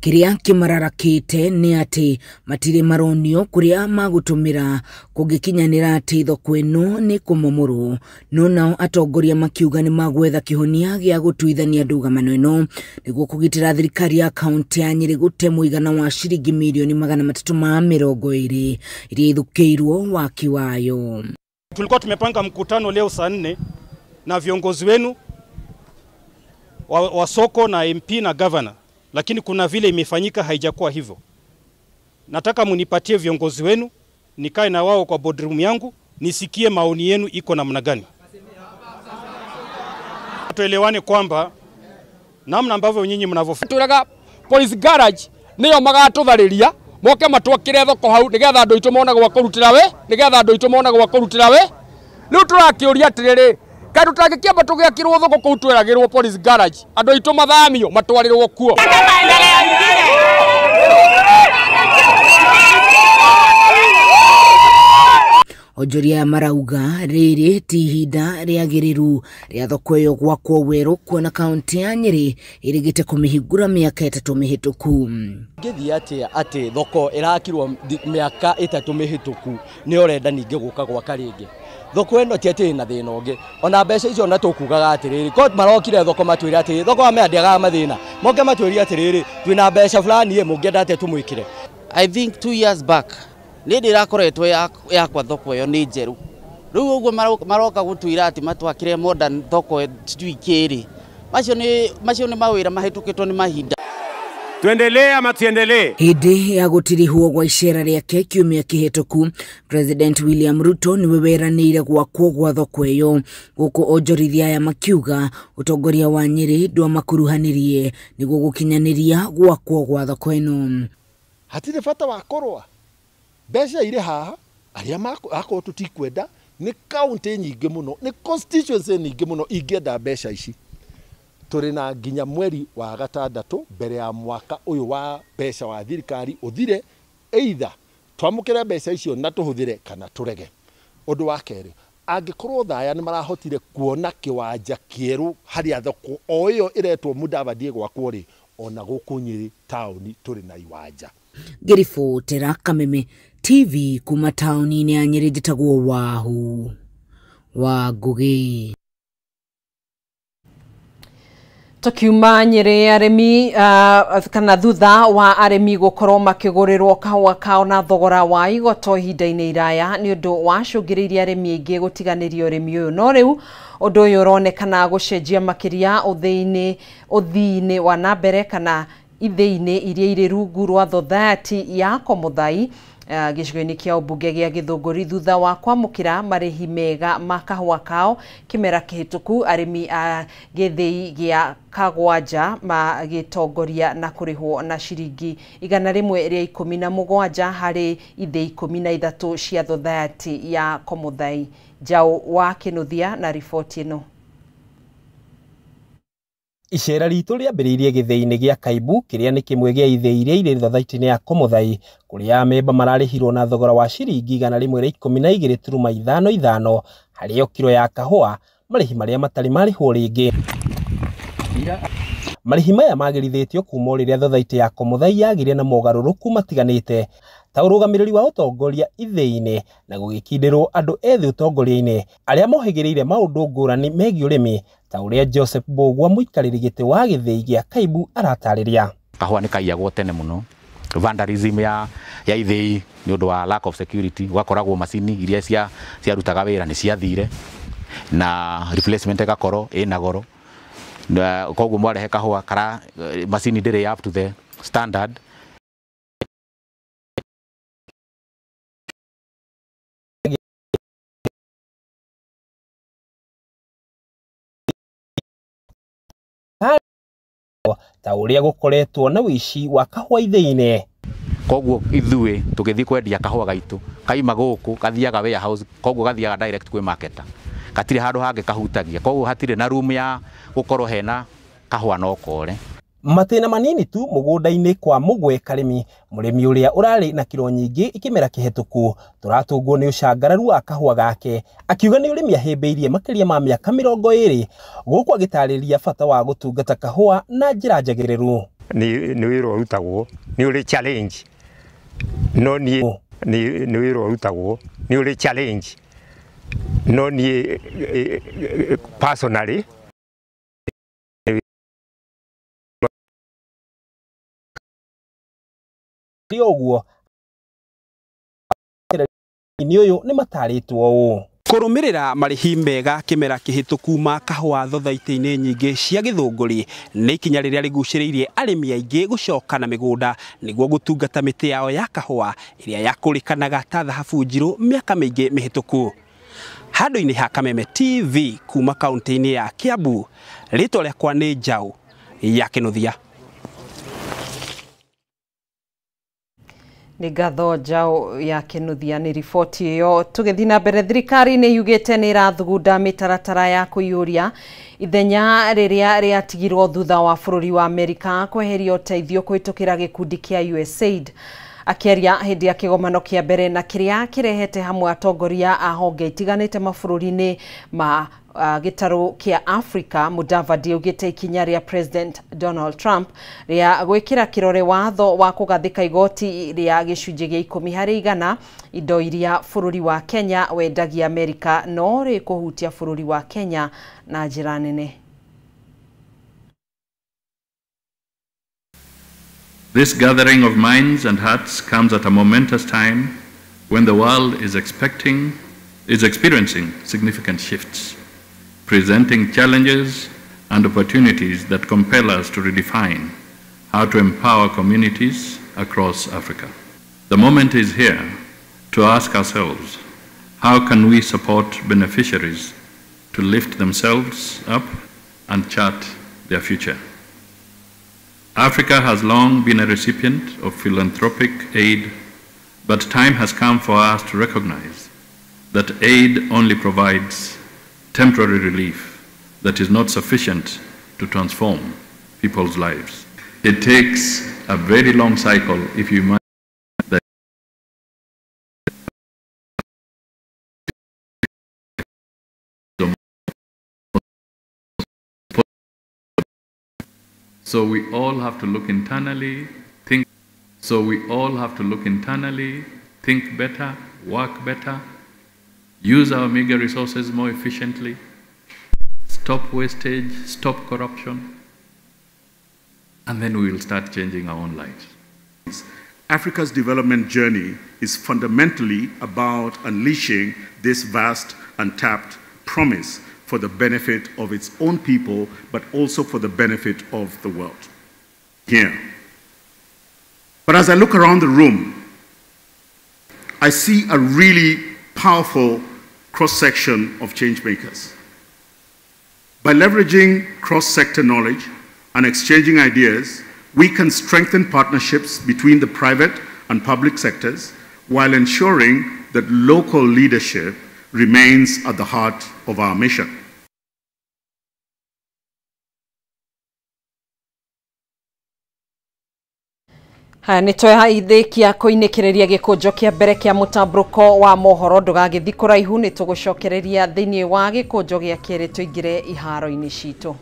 Kĩrĩa kĩmararakĩte nĩ atĩ matirĩ maronio kũrĩa magũtũmĩra kũngĩkinyanĩra atĩ thoko ĩno nĩ kũmomorwo, no nao atongoria makiuga nĩ magwetha kĩhonia gĩa gũtuithania ndũgamano ĩno nĩguo kũgitĩra thirikari ya kaunti ya Nyĩrĩ gũte mũigana wa ciringi mirioni 320 iria ithũkĩirwo waki wayo. Tulikuwa tumepanga mkutano leo saa 4 na viongozi wenu wa soko na MP na governor, lakini kuna vile imefanyika haijakuwa hivyo. Nataka munipatie viongozi wenu, nikae na wao kwa boardroom yangu, nisikie maoni yenu iko namna gani. Tuelewane kwamba namna ambavyo nyinyi mnavyofanya. Turaga police garage niyo magatũtharĩria moke matwakĩre thoko hau nigetha andũ aitũ mone gwa kũrutĩra we, nigetha andũ aitũ mone gwa kũrutĩra we. Rĩu tũrakĩũria atĩrĩrĩ, kaĩ tũtangĩkĩamba tũgĩakĩrwo thoko kũu tweragĩrwo police garage, andũ aitũ mathamio matwarĩrwo kuo. Onjoria marauga rĩrĩ ti ihinda rĩagĩrĩru rĩa thoko ĩyo gwakwo werũ kuona kaunti ya Nyĩrĩ ĩrĩgĩte kũmĩhingũra mĩaka 3 mĩhĩtũku. Ngĩthiĩ atĩa atĩ thoko ĩrakirwo mĩaka 3 mĩhĩtũku nĩ ũrenda ningĩ gũka gwaka rĩngĩ? Thoko ĩno ti atĩ ĩna thĩna ũngĩ, ona mbeca icio ona tũkugaga atĩrĩrĩ, ko marokire thoko matwĩre atĩrĩrĩ, thoko mamendiaga mathĩna, moke matwĩre atĩrĩrĩ, twĩna mbeca fulani ĩ mũngĩenda atĩa tũmwĩkĩre. I think 2 years back nĩ ndĩrakoretwo yakwa thoko ĩyo nĩ njerũ. Rĩu ũguo maroka gũtwĩra atĩ matwakĩre modern thoko sijui kĩrĩ. Macio nĩ mawĩra mahĩtũkĩtwo nĩ mahinda. Tuendelee ama tuendelee? Hĩndĩ ya gũtirihwo gwa icera rĩake kiumia kĩhĩtũku, President William Ruto nĩwe weranĩire gwakwo gwa thoko ĩyo, gũkũ onjorithia aya makiuga ũtongoria wa Nyĩrĩ ndwamakuruhanirie nĩguo gũkinyanĩria gwakwo gwa thoko ĩno. Hatirĩ bata wa kũrũa, mbeca irĩ haha, arĩa akorwo tũtikwenda nĩ kaunti nyingĩ mũno, nĩ constituency nyingĩ mũno ingĩenda mbeca ici. Tũrĩ na nginya mweri wa gatandatũ mbere ya mwaka ũyũ wa mbeca wa thirikari ũthire, either twamũkĩre mbeca icio na tũhũthĩre kana tũrege. Ũndũ wa kerĩ, angĩkorwo Thaya nĩ marahotire kuona kĩwanja kĩerũ harĩa thoko o ĩyo ĩretwo Mudavadi ĩgwakwo rĩ, ona gũkũ Nyĩrĩ taũni tũrĩ na iwanja. Ngĩribotera Kameme TV kuma taũni-inĩ ya Nyĩrĩ, njĩtagwo Wahu wa Ngũgĩ. Tukiuma Nyĩrĩ, arĩmi kana thutha wa arĩmi gũkorwo makĩgũrĩrwo kahũa kao na thogora wa igoto ihinda-inĩ iraya nĩ ũndũ wacũngĩrĩirie arĩmi aingĩ gũtiganĩria ũrĩmi ũyũ, no rĩu ũndũ ũyũ ũronekana gũcenjia makĩria ũthii-inĩ wa na mbere kana ithĩi-inĩ iria irĩ rungu rwa thothaiti ya Komuthai gĩcigo-inĩ kĩa ũmbunge gĩa Gĩthũngũri thutha wa kwamũkĩra marĩhi mega ma kahũa kao kĩmera kĩhĩtũku. Arĩmi a gĩthĩi gĩa Kagwanja magĩtongoria na kũrĩhwo na ciringi 117 harĩ ithĩi 13 cia thothaiti ya Komuthai. Njaũ wa Kĩnuthia na riboti ĩno. Icera ritũ rĩambĩrĩirie gĩthĩi-inĩ gĩa Kaimbu kĩrĩa nĩ kĩmwe gĩa ithĩi iria irĩ thothaitĩ-inĩ ya Komuthai, kũrĩa amemba mararĩhirwo na thogora wa ciringi 112.55 harĩ o kiro ya kahũa, marĩhi marĩa matarĩ marĩhwo rĩngĩ. Marĩhi maya magĩrithĩtio kuma o rĩrĩa thothaitĩ ya Komuthai yagĩire na mogarũrũku matiganĩte ta ũrũgamĩrĩri wa ũtongoria ithĩi-inĩ na gũgĩkindĩrwo andũ ethĩ ũtongoria-inĩ arĩa mohĩgĩrĩire maũndũ ngũrani megiĩ ũrĩmi ta ũrĩa Joseph Mbũgua mũikarĩri gĩtĩ wa gĩthĩi gĩa Kaimbu aratarĩria. Kahũa nĩ kaiyagwo tene mũno, vandalism ya ithĩi nĩ ũndũ wa lack of security, gwakoragwo macini iria ciarutaga wĩra nĩ ciathire na replacement ĩgakorwo ĩna goro, koguo mwarehe kahũa kara macini ndĩrĩ up to the standard. Ta ũrĩa gũkoretwo na ũici wa kahũa ithĩi-inĩ. Koguo ithuĩ tũgĩthiĩ kwendia kahũa gaitũ kaima gũkũ kathiaga warehouse, koguo gathiaga direct kwĩ marketer, gatirĩ handũ hangĩ kahutagia, koguo hatirĩ na room ya gũkorwo hena kahũa no kore. Matĩna manini tu mũgũnda-inĩ kwa Mũgwe Karĩmi, mũrĩmi ũrĩa ũrarĩ na kiro nyingĩ ikĩmera kĩhĩtũku, tũratũngwo nĩ ũcangararu wa kahũa gake, akiuga nĩ ũrĩmi ahĩmbĩirie makĩria ma mĩaka 20, gũkũ agĩtarĩria bata wa gũtungata kahũa na njĩra njagĩrĩru. Nĩ wĩra ũrutagwo, nĩ ũrĩ challenge, no niĩ nĩ wĩra ũrutagwo, nĩ ũrĩ challenge, no niĩ personally ũguo nĩ ũyũ nĩ matarĩtwo ũũ. Kũrũmĩrĩra marĩhi mega kĩmera kĩhĩtũku ma kahũa thothaitĩ-inĩ nyingĩ cia Gĩthũngũri nĩ ikinya rĩrĩa rĩgucĩrĩirie arĩmi aingĩ gũcoka na mĩgũnda nĩguo gũtungata mĩtĩ yao ya kahũa ĩrĩa yakũrĩkanaga ta thahabu njirũ mĩaka mĩingĩ mĩhĩtũku. Handũ-inĩ ha Kameme TV kuma kaunti-inĩ ya Kiambu, rĩtwa rĩakwa nĩ Njaũ ya Kĩnuthia. Nĩ ngatho Njaũ ya Kĩnuthia nĩ riboti ĩyo. Tũgĩthiĩ na mbere, thirikari nĩ yugĩte nĩ ĩrathugunda mĩtaratara ya kũiyũria ithenya rĩrĩa rĩatigirwo thutha wa bũrũri wa Amerika kweheria ũteithio kũhĩtũkĩra gĩkundi kĩa USAID. Akĩaria hĩndĩ ya kĩgomano kĩa mbere na kĩrĩa kĩrehete hamwe atongoria a honge itiganĩte mabũrũri-inĩ ma gĩtarũ kĩa Africa, Mudavadi augĩte ikinya rĩa President Donald Trump rĩa gwĩkĩra kĩrore watho wa kũgathĩka igoti rĩa gĩcunjĩ gĩa 10 harĩ 100 indo iria bũrũri wa Kenya wendagia Amerika no rĩkũhutia bũrũri wa Kenya na njĩra nene. This gathering of minds and hearts comes at a momentous time when the world is experiencing significant shifts, presenting challenges and opportunities that compel us to redefine how to empower communities across Africa. The moment is here to ask ourselves, how can we support beneficiaries to lift themselves up and chart their future? Africa has long been a recipient of philanthropic aid, but time has come for us to recognize that aid only provides temporary relief that is not sufficient to transform people's lives. It takes a very long cycle if you imagine that So we all have to look internally, think. So we all have to look internally, think better, work better, use our meager resources more efficiently, stop wastage, stop corruption, and then we will start changing our own lives. Africa's development journey is fundamentally about unleashing this vast, untapped promise for the benefit of its own people, but also for the benefit of the world. Here. But as I look around the room, I see a really powerful cross-section of change makers. By leveraging cross-sector knowledge and exchanging ideas, we can strengthen partnerships between the private and public sectors while ensuring that local leadership remains at the heart of our mission. Haya nä twehaithä kũinĩkĩrĩria gĩkũnjo kĩa mbere kĩa mũtambũrũko wa mohoro ndũgagĩthiĩ kũraihu nĩ tũgũcokereria thĩinĩ wa gĩkũnjo gĩa kerĩ tũingĩre iharo-inĩ citũ.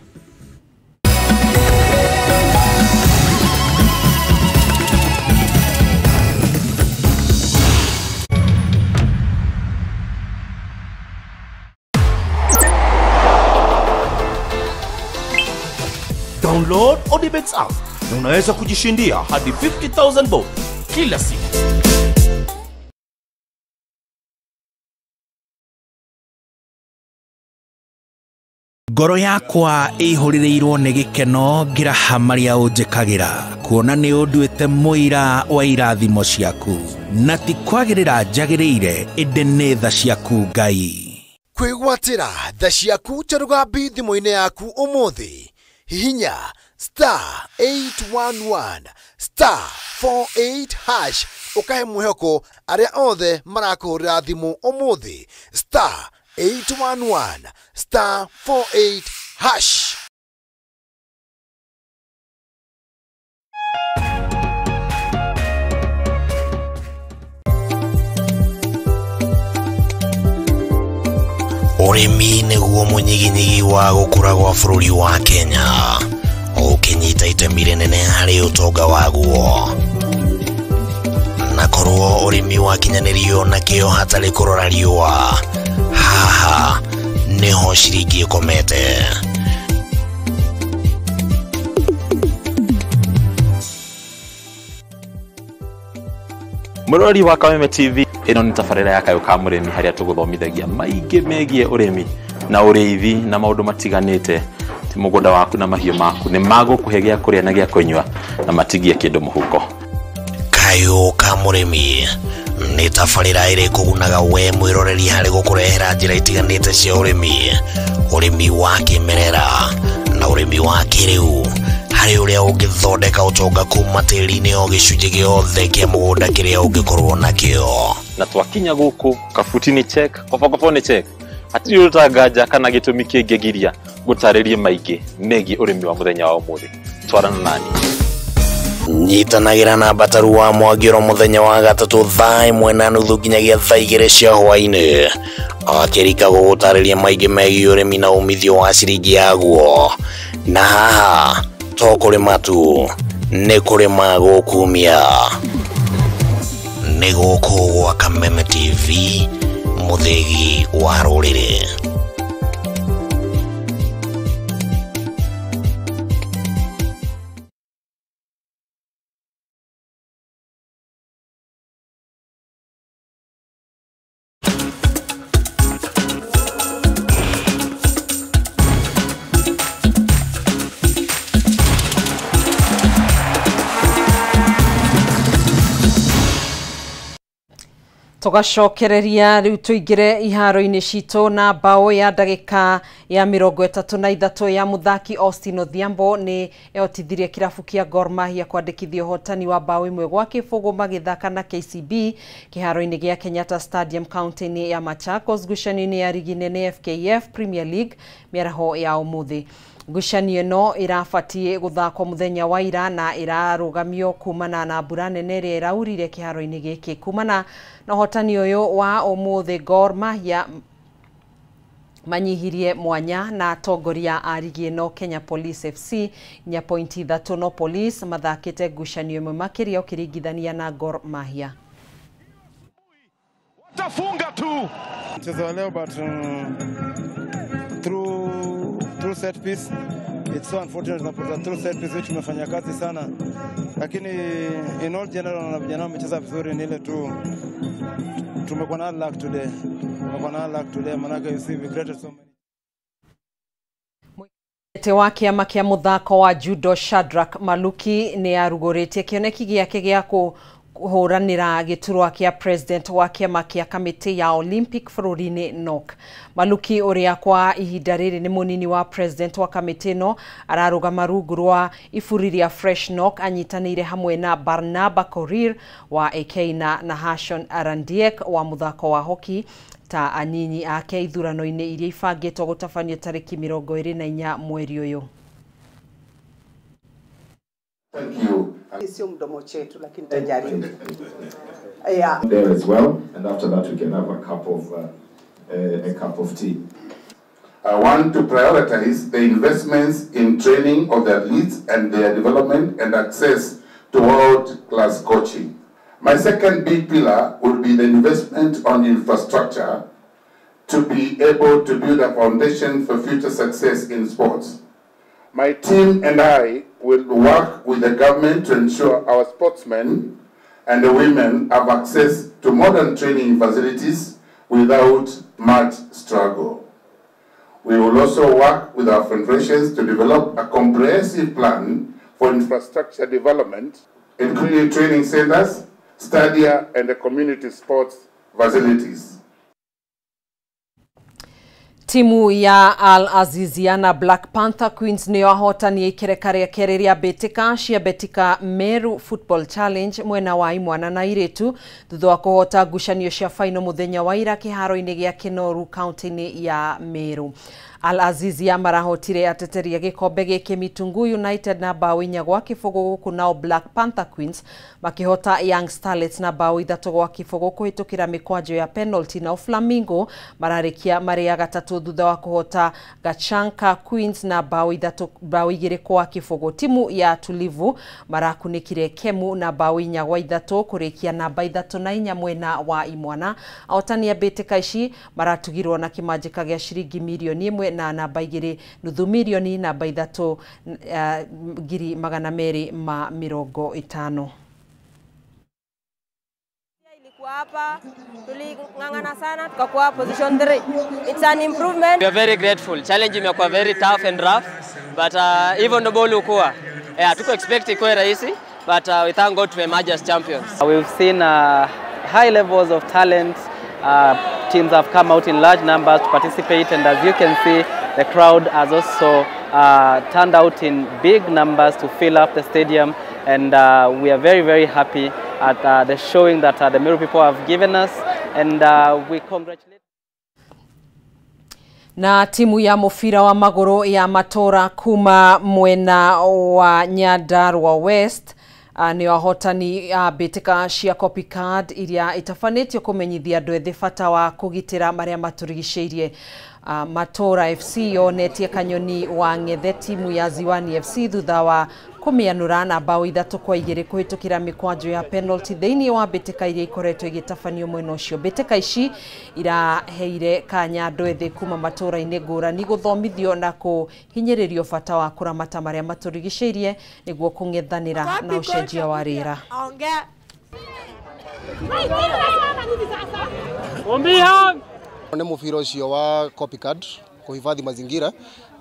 Download Odibets app na unaweza kujishindia hadi 50,000 bob kila siku. Ngoro yakwa ĩihũrĩrĩirwo nĩ gĩkeno ngĩraha marĩa ũnjĩkagĩra kuona nĩ ũnduĩte mũira wa irathimo ciaku na ti kwagĩrĩra njagĩrĩire ĩndĩ nĩ tha ciaku Ngai. Kwĩgwatĩra tha ciaku Cherugambi thimũ-inĩ yaku ũmũthĩ. Hihinya star 811 star 48 hash ukahe mwihoko aria othe marakũhũrĩra thimũ ũmũthĩ star 811 star 48 hash. Ũrĩmi nĩguo mũnyiginyigi wa gũkũra gwa bũrũri wa Kenya ũkĩnyita itemi rĩnene harĩ ũtonga waguo na korwo ũrĩmi wakinyanĩrio na kĩo hatarĩ kũrora riũa haha nĩho ciringi ĩkomete. Mũrori wa Kameme TV ĩno nĩ tabarĩra ya Kayũ ka Mũrĩmi harĩa tũgũthomithagia maingĩ megiĩ ũrĩmi na ũrĩithi na maũndũ matiganĩte. Ti mũgũnda waku na mahiũ maku nĩ magũkũhe gĩa kũrĩa na gĩa kũnyua na matigie kĩndũ mũhuko. Kayũ ka Mũrĩmi nĩ tabarĩra ĩrĩ kũgunaga we mwĩroreri harĩ gũkũrehera njĩra itiganĩte cia ũrĩmi, ũrĩmi wa kĩmerera na ũrĩmi wa kĩrĩu harĩ ũrĩa ũngĩthondeka ũtonga kuma tĩri-inĩ o gĩcunjĩ gĩothe kĩa mũgũnda kĩrĩa ũngĩkorwo nakĩo. Na twakinya gũkũ kabuti nĩ check, kobokobo nĩ check, hatirĩ ũtanganja kana gĩtũmi kĩngĩgiria gũtarĩrie maingĩ megiĩ ũrĩmi wa mũthenya wa ũmũthĩ. Twarana nani. Nyitanagĩra na Mbataru wa Mwangĩro mũthenya wa gatatũ thaa 1:30 nginyagia thaa 2 cia hwaĩ-inĩ akĩrika gũgũtarĩria maingĩ megiĩ ũrĩmi na umithio wa ciringi yaguo. Na haha to kũrĩma tu, nĩ kũrĩma gũkumia. Nĩ gũkũ gwa Kameme TV, mũthĩgi wa rũrĩrĩ. Tugacokereria riu tuingire iharo-ini citũ na bao ya ndagika ya 33 ya muthaki Austin Odhiambo ni ehotithirie kirabu kia Gor Mahia kwandĩkithia ũhotani wa bao 1-0 magĩthaka na KCB kĩharo-inĩ gĩa Kenyatta Stadium kaunti-inĩ ya Machakos ngucanio-inĩ ya rigi nene FKF Premier League mĩaraho ya ũmũthĩ. Ngucanio ĩno ĩrabatiĩ gũthakwo mũthenya wa ira na ĩrarũgamio kumana na mbura nene ĩrĩa ĩraurire kĩharo-inĩ gĩkĩ. Kumana na ũhotani ũyũ wa ũmũthĩ, Gor Mahia manyihirie mwanya na atongoria a rigi ĩno Kenya Police FC nya pointi 3, no Police mathakĩte ngucanio ĩmwe makĩria ũkĩringithania na Gor Mahia. Watafunga tu mchezo wa leo, but through set piece. It's so unfortunate tunapoteza through set piece, which tumefanya kazi sana, lakini in all general na vijana wamecheza vizuri. Ni ile tu tumekuwa na luck today, manake you see we created so many. Te wa kĩama kĩa mũthako wa judo Shadrack Maluki nĩ arugũrĩtie kĩoneki gĩake gĩa kũhũranĩra gĩturwa kĩa president wa kĩama kĩa kamĩtĩ ya Olympic bũrũri-inĩ NOC. Maluki ũrĩa kwa ihinda rĩrĩ nĩ mũnini wa president wa kamĩtĩ ĩno ararũgama rungu rwa iburi rĩa Fresh NOC anyitanĩire hamwe na Barnaba Korir wa AK na Nahashon Arandiek wa mũthako wa hockey ta anyinyi ake ithurano-inĩ iria ibangĩtwo gũtabanio tarĩki 24 mweri ũyũ. Thank you. Sio mdomo chetu lakini tajaribu. Yeah. There as well, and after that we can have a cup of tea. I want to prioritize the investments in training of the athletes and their development and access to world-class coaching. My second big pillar would be the investment on infrastructure to be able to build a foundation for future success in sports. My team and I will work with the government to ensure our sportsmen and the women have access to modern training facilities without much struggle. We will also work with our federations to develop a comprehensive plan for infrastructure development, including training centers, stadia, and the community sports facilities. Timu ya Al Azizia na Black Panther Queens nĩo ahotani ikereka rĩa kerĩ rĩa mbĩtĩka cia Betika Meru Football Challenge mwena wa imwana na airĩtu thutha wa kũhota ngucanio cia faino mũthenya wa ira kĩharo-inĩ gĩa Kinoru kaunti-inĩ ya Meru. Al Azizia marahotire ateteria gĩkombe gĩkĩ Mitungu United na bao 4-0 gũkũ nao Black Panther Queens makĩhota Young Starlets na bao 3-0 kũhĩtũkĩra mĩkwanjo ya penalty, nao Flamingo mararĩkia marĩ ya gatatũ thutha wa kũhota Gachanka Queens na bao 2-0. Timu ya Tulivu marakunĩkire Kemu na bao 4-3 kũrĩkia namba 3 na 4 mwena wa imwana. Ahotani a mbĩtĩka ici maratugirwo na kĩmanjĩka gĩa ciringi mirioni 1 na namba 2.5 mirioni namba 3 250,000. Ilikuwa hapa tuling'ang'ana sana tukakuwa position 3. It's an improvement. We are very grateful. Challenge imekuwa very tough and rough, but even the ball ukuwa. Yeah, tuko expect ikuwe rahisi, but we thank God to emerge as champions. We've seen high levels of talent. Teams have come out in large numbers to participate, and as you can see, the crowd has also turned out in big numbers to fill up the stadium, and we are very, very happy at the showing that the Meru people have given us, and we congratulate. Na timu ya mũbira wa magũrũ ya Matora kuma mwena wa Nyandarua West nĩ ahotani mbĩtĩka cia copycat iria itabanĩtio kũmenyithia andũ ethĩ bata wa kũgitĩra marĩa matũrigicĩirie. Matora FC yonetie Kanyoni wa Ng'ethe timu ya Ziwani FC thutha wa kũmĩanũra na bao 3-2 kũhĩtũkĩra mĩkwanjo ya penalty thĩinĩ wa mbĩtĩka iria ikoretwo igĩtabanio mwena ũcio. Mbĩtĩka ici iraheire kanya andũ ethĩ kuma matũra-inĩ ngũrani gũthomithio na kũhinyĩrĩrio bata wa kũramata marĩa matũrigicĩirie nĩguo kũng'ethanĩra na ũcenjia wa rĩera. Nĩ mũbira ũcio wa copycat kũhifadhi mazingira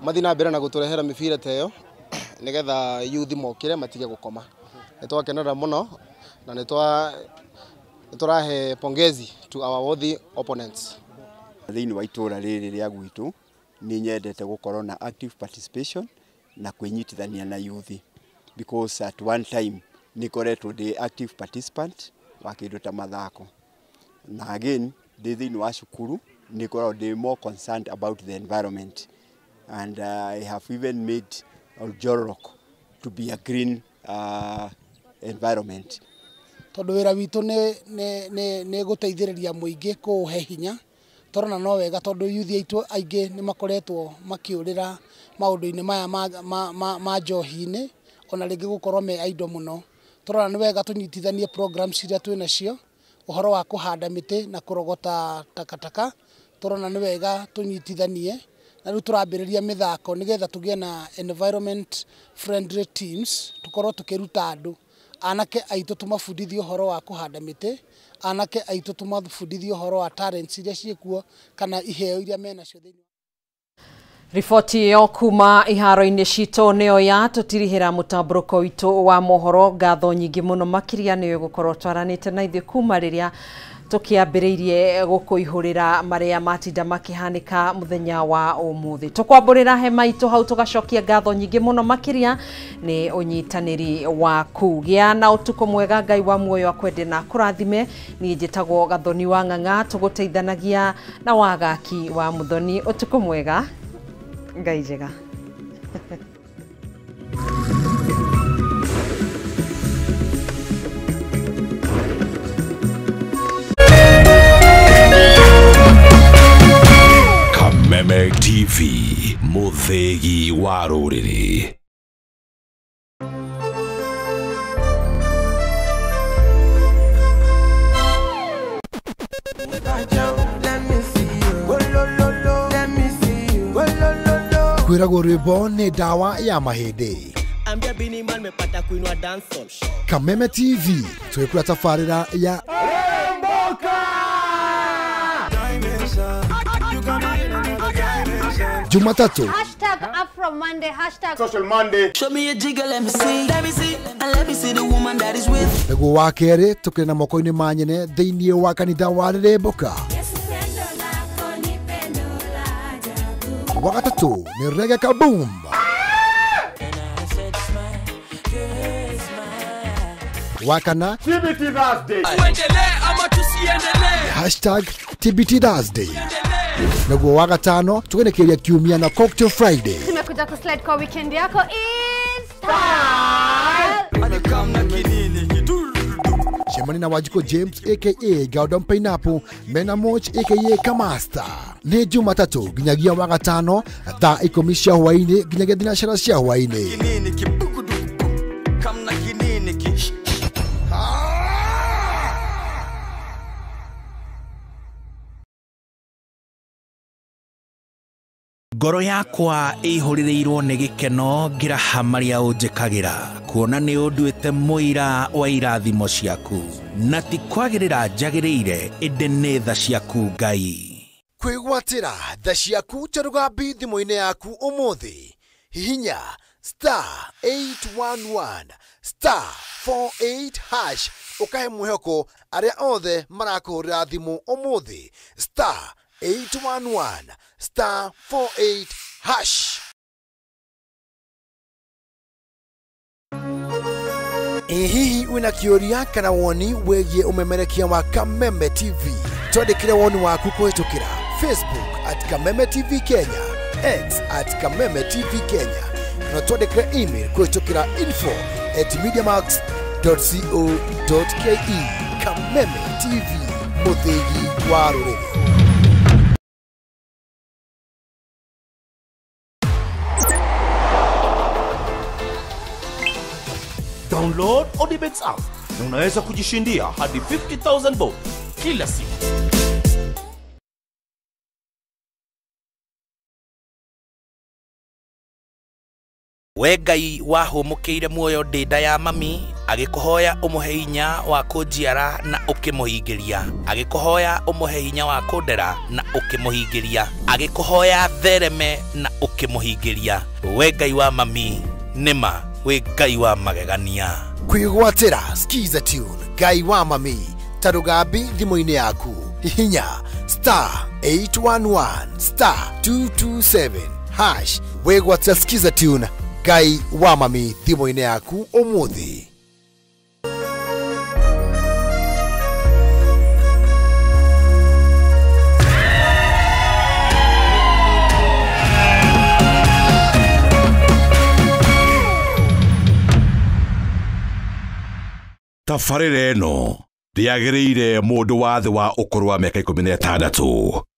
mathi na mbere na gũtũrehera mĩbira ta ĩyo nĩgetha youth mokĩre matige gũkoma. Nĩ twakenera mũno na nĩ Tũrahe pongezi to our worthy opponents. Thĩinĩ wa itũra rĩrĩ rĩa gwitũ nĩ nyendete gũkorwo na active participation na kwĩnyitithania na youth, because at one time nĩ koretwo ndĩ active participant wa kĩndũ ta mathako, na again ndĩ thĩinĩ wa cukuru nĩ koragwo ndĩ more concerned about the environment, and I have even made Oljororok to be a green environment. Tondu wira witu ni guteithiriria muingi kuuhe hinya torona no wega tondu youth aitu aingi ni makoretwo makiurira maundu-ini maya ma njohi-ini ona ringi gukorwo me aindo muno. Torona ni wega tunyitithanie programs iria twina cio uhoro wa kuhanda miti na kurogota takataka. Torona ni wega tunyitithanie na riu turambiriria mithako nigetha tugie na environment friendly teams tukorwo tukiruta andu anake aitu tumabundithie uhoro wa kuhanda miti, anake aitu tumabundithie uhoro wa talents iria ciikuo kana iheo iria menacio thiini. Riboti ĩyo kuma iharo-inĩ citũ nĩyo ya tũtirihĩra mũtambũrũko witũ wa mohoro. Ngatho nyingĩ mũno makĩria nĩyo gũkorwo twaranĩte na ithuĩ kuma rĩrĩa tũkĩambĩrĩirie gũkũihũrĩra marĩa matinda makĩhanĩka mũthenya wa ũmũthĩ. Tũkwambũrĩra hema itũ hau tũgacokia ngatho nyingĩ mũno makĩria nĩ ũnyitanĩri waku. Gĩa na ũtukũ mwega, Ngai wa muoyo akwende na kũrathime. Niĩ njĩtagwo Gathoni wa Ng'ang'a, tũgũteithanagia na wagaki wa Muthoni. Ũtukũ mwega, Ngai njega. Kameme TV, mũthĩgi wa rũrĩrĩ. Kwĩragwo rwĩmbo nĩ ndawa ya mahĩndĩ. Kameme TV twĩkũra tabarĩra ya Jumatatu #Afro Monday, #Social Monday. Show me a jigger, let me see. Let me see, and let me see the woman that is with. Naguo wa kerĩ tũkĩrĩ na moko-inĩ ma nyene thĩinĩ wa kanitha wa Rĩrĩmbũka. Wa gatatũ nĩ Reggae Kaboom. Wa kana TBT Thursday. #TBT Thursday. Naguo wa gatano tũgenekeria kiumia na Cocktail Friday. Tumekuja kuslide kwa weekend yako in style. Shemani na Wajiko James aka Gaudon Pineapple, Mena Moch aka Kamasta. Nĩ Jumatatu nginyagia wa gatano thaa 10 cia hwaĩ-inĩ nginyagia 9 cia hwaĩ-inĩ. Ngoro yakwa ĩihũrĩrĩirwo nĩ gĩkeno ngĩraha marĩa ũnjĩkagĩra, kuona nĩ ũnduĩte mũira wa irathimo ciaku, na ti kwagĩrĩra njagĩrĩire ĩndĩ nĩ tha ciaku Ngai. Kwĩgwatĩra tha ciaku ta rũgambi thimũ-inĩ yaku ũmũthĩ, hihinya *811 *48# ũkahe mwĩhoko arĩa othe marakũhũrĩra thimũ ũmũthĩ *811 *48#. Hihi wina kĩũria kana woni wĩgiĩ ũmemerekia wa Kameme TV? Twandĩkĩre woni waku kũhĩtũkĩra Facebook at Kameme TV Kenya, X at Kameme TV Kenya, na twandĩkĩre email kũhĩtũkĩra info@mediamax.co.ke. Kameme TV, mũthĩgi wa rũrĩrĩ. Download Odibets app na unaweza kujishindia hadi 50,000 bob kila siku. We Ngai wahũmũkĩire muoyo ndĩ nda ya mami, agĩkũhoya ũmũhe hinya wa kũnjiara na ũkĩmũhingĩria, agĩkũhoya ũmũhe hinya wa kũndera na ũkĩmũhingĩria, agĩkũhoya thereme na ũkĩmũhingĩria. We Ngai wa mami, nĩma wĩ Ngai wa magegania. Kwĩgwatĩra Skiza Tune Ngai wa mami ta rũgambi thimũ-inĩ yaku. Hihinya star 811 star 227 hash wĩgwatĩra Skiza tune Ngai wa mami thimũ-inĩ yaku ũmũthĩ. Tabarĩra ĩno ndĩagĩrĩire mũndũ wa thĩ wa ũkũrũ wa mĩaka 16.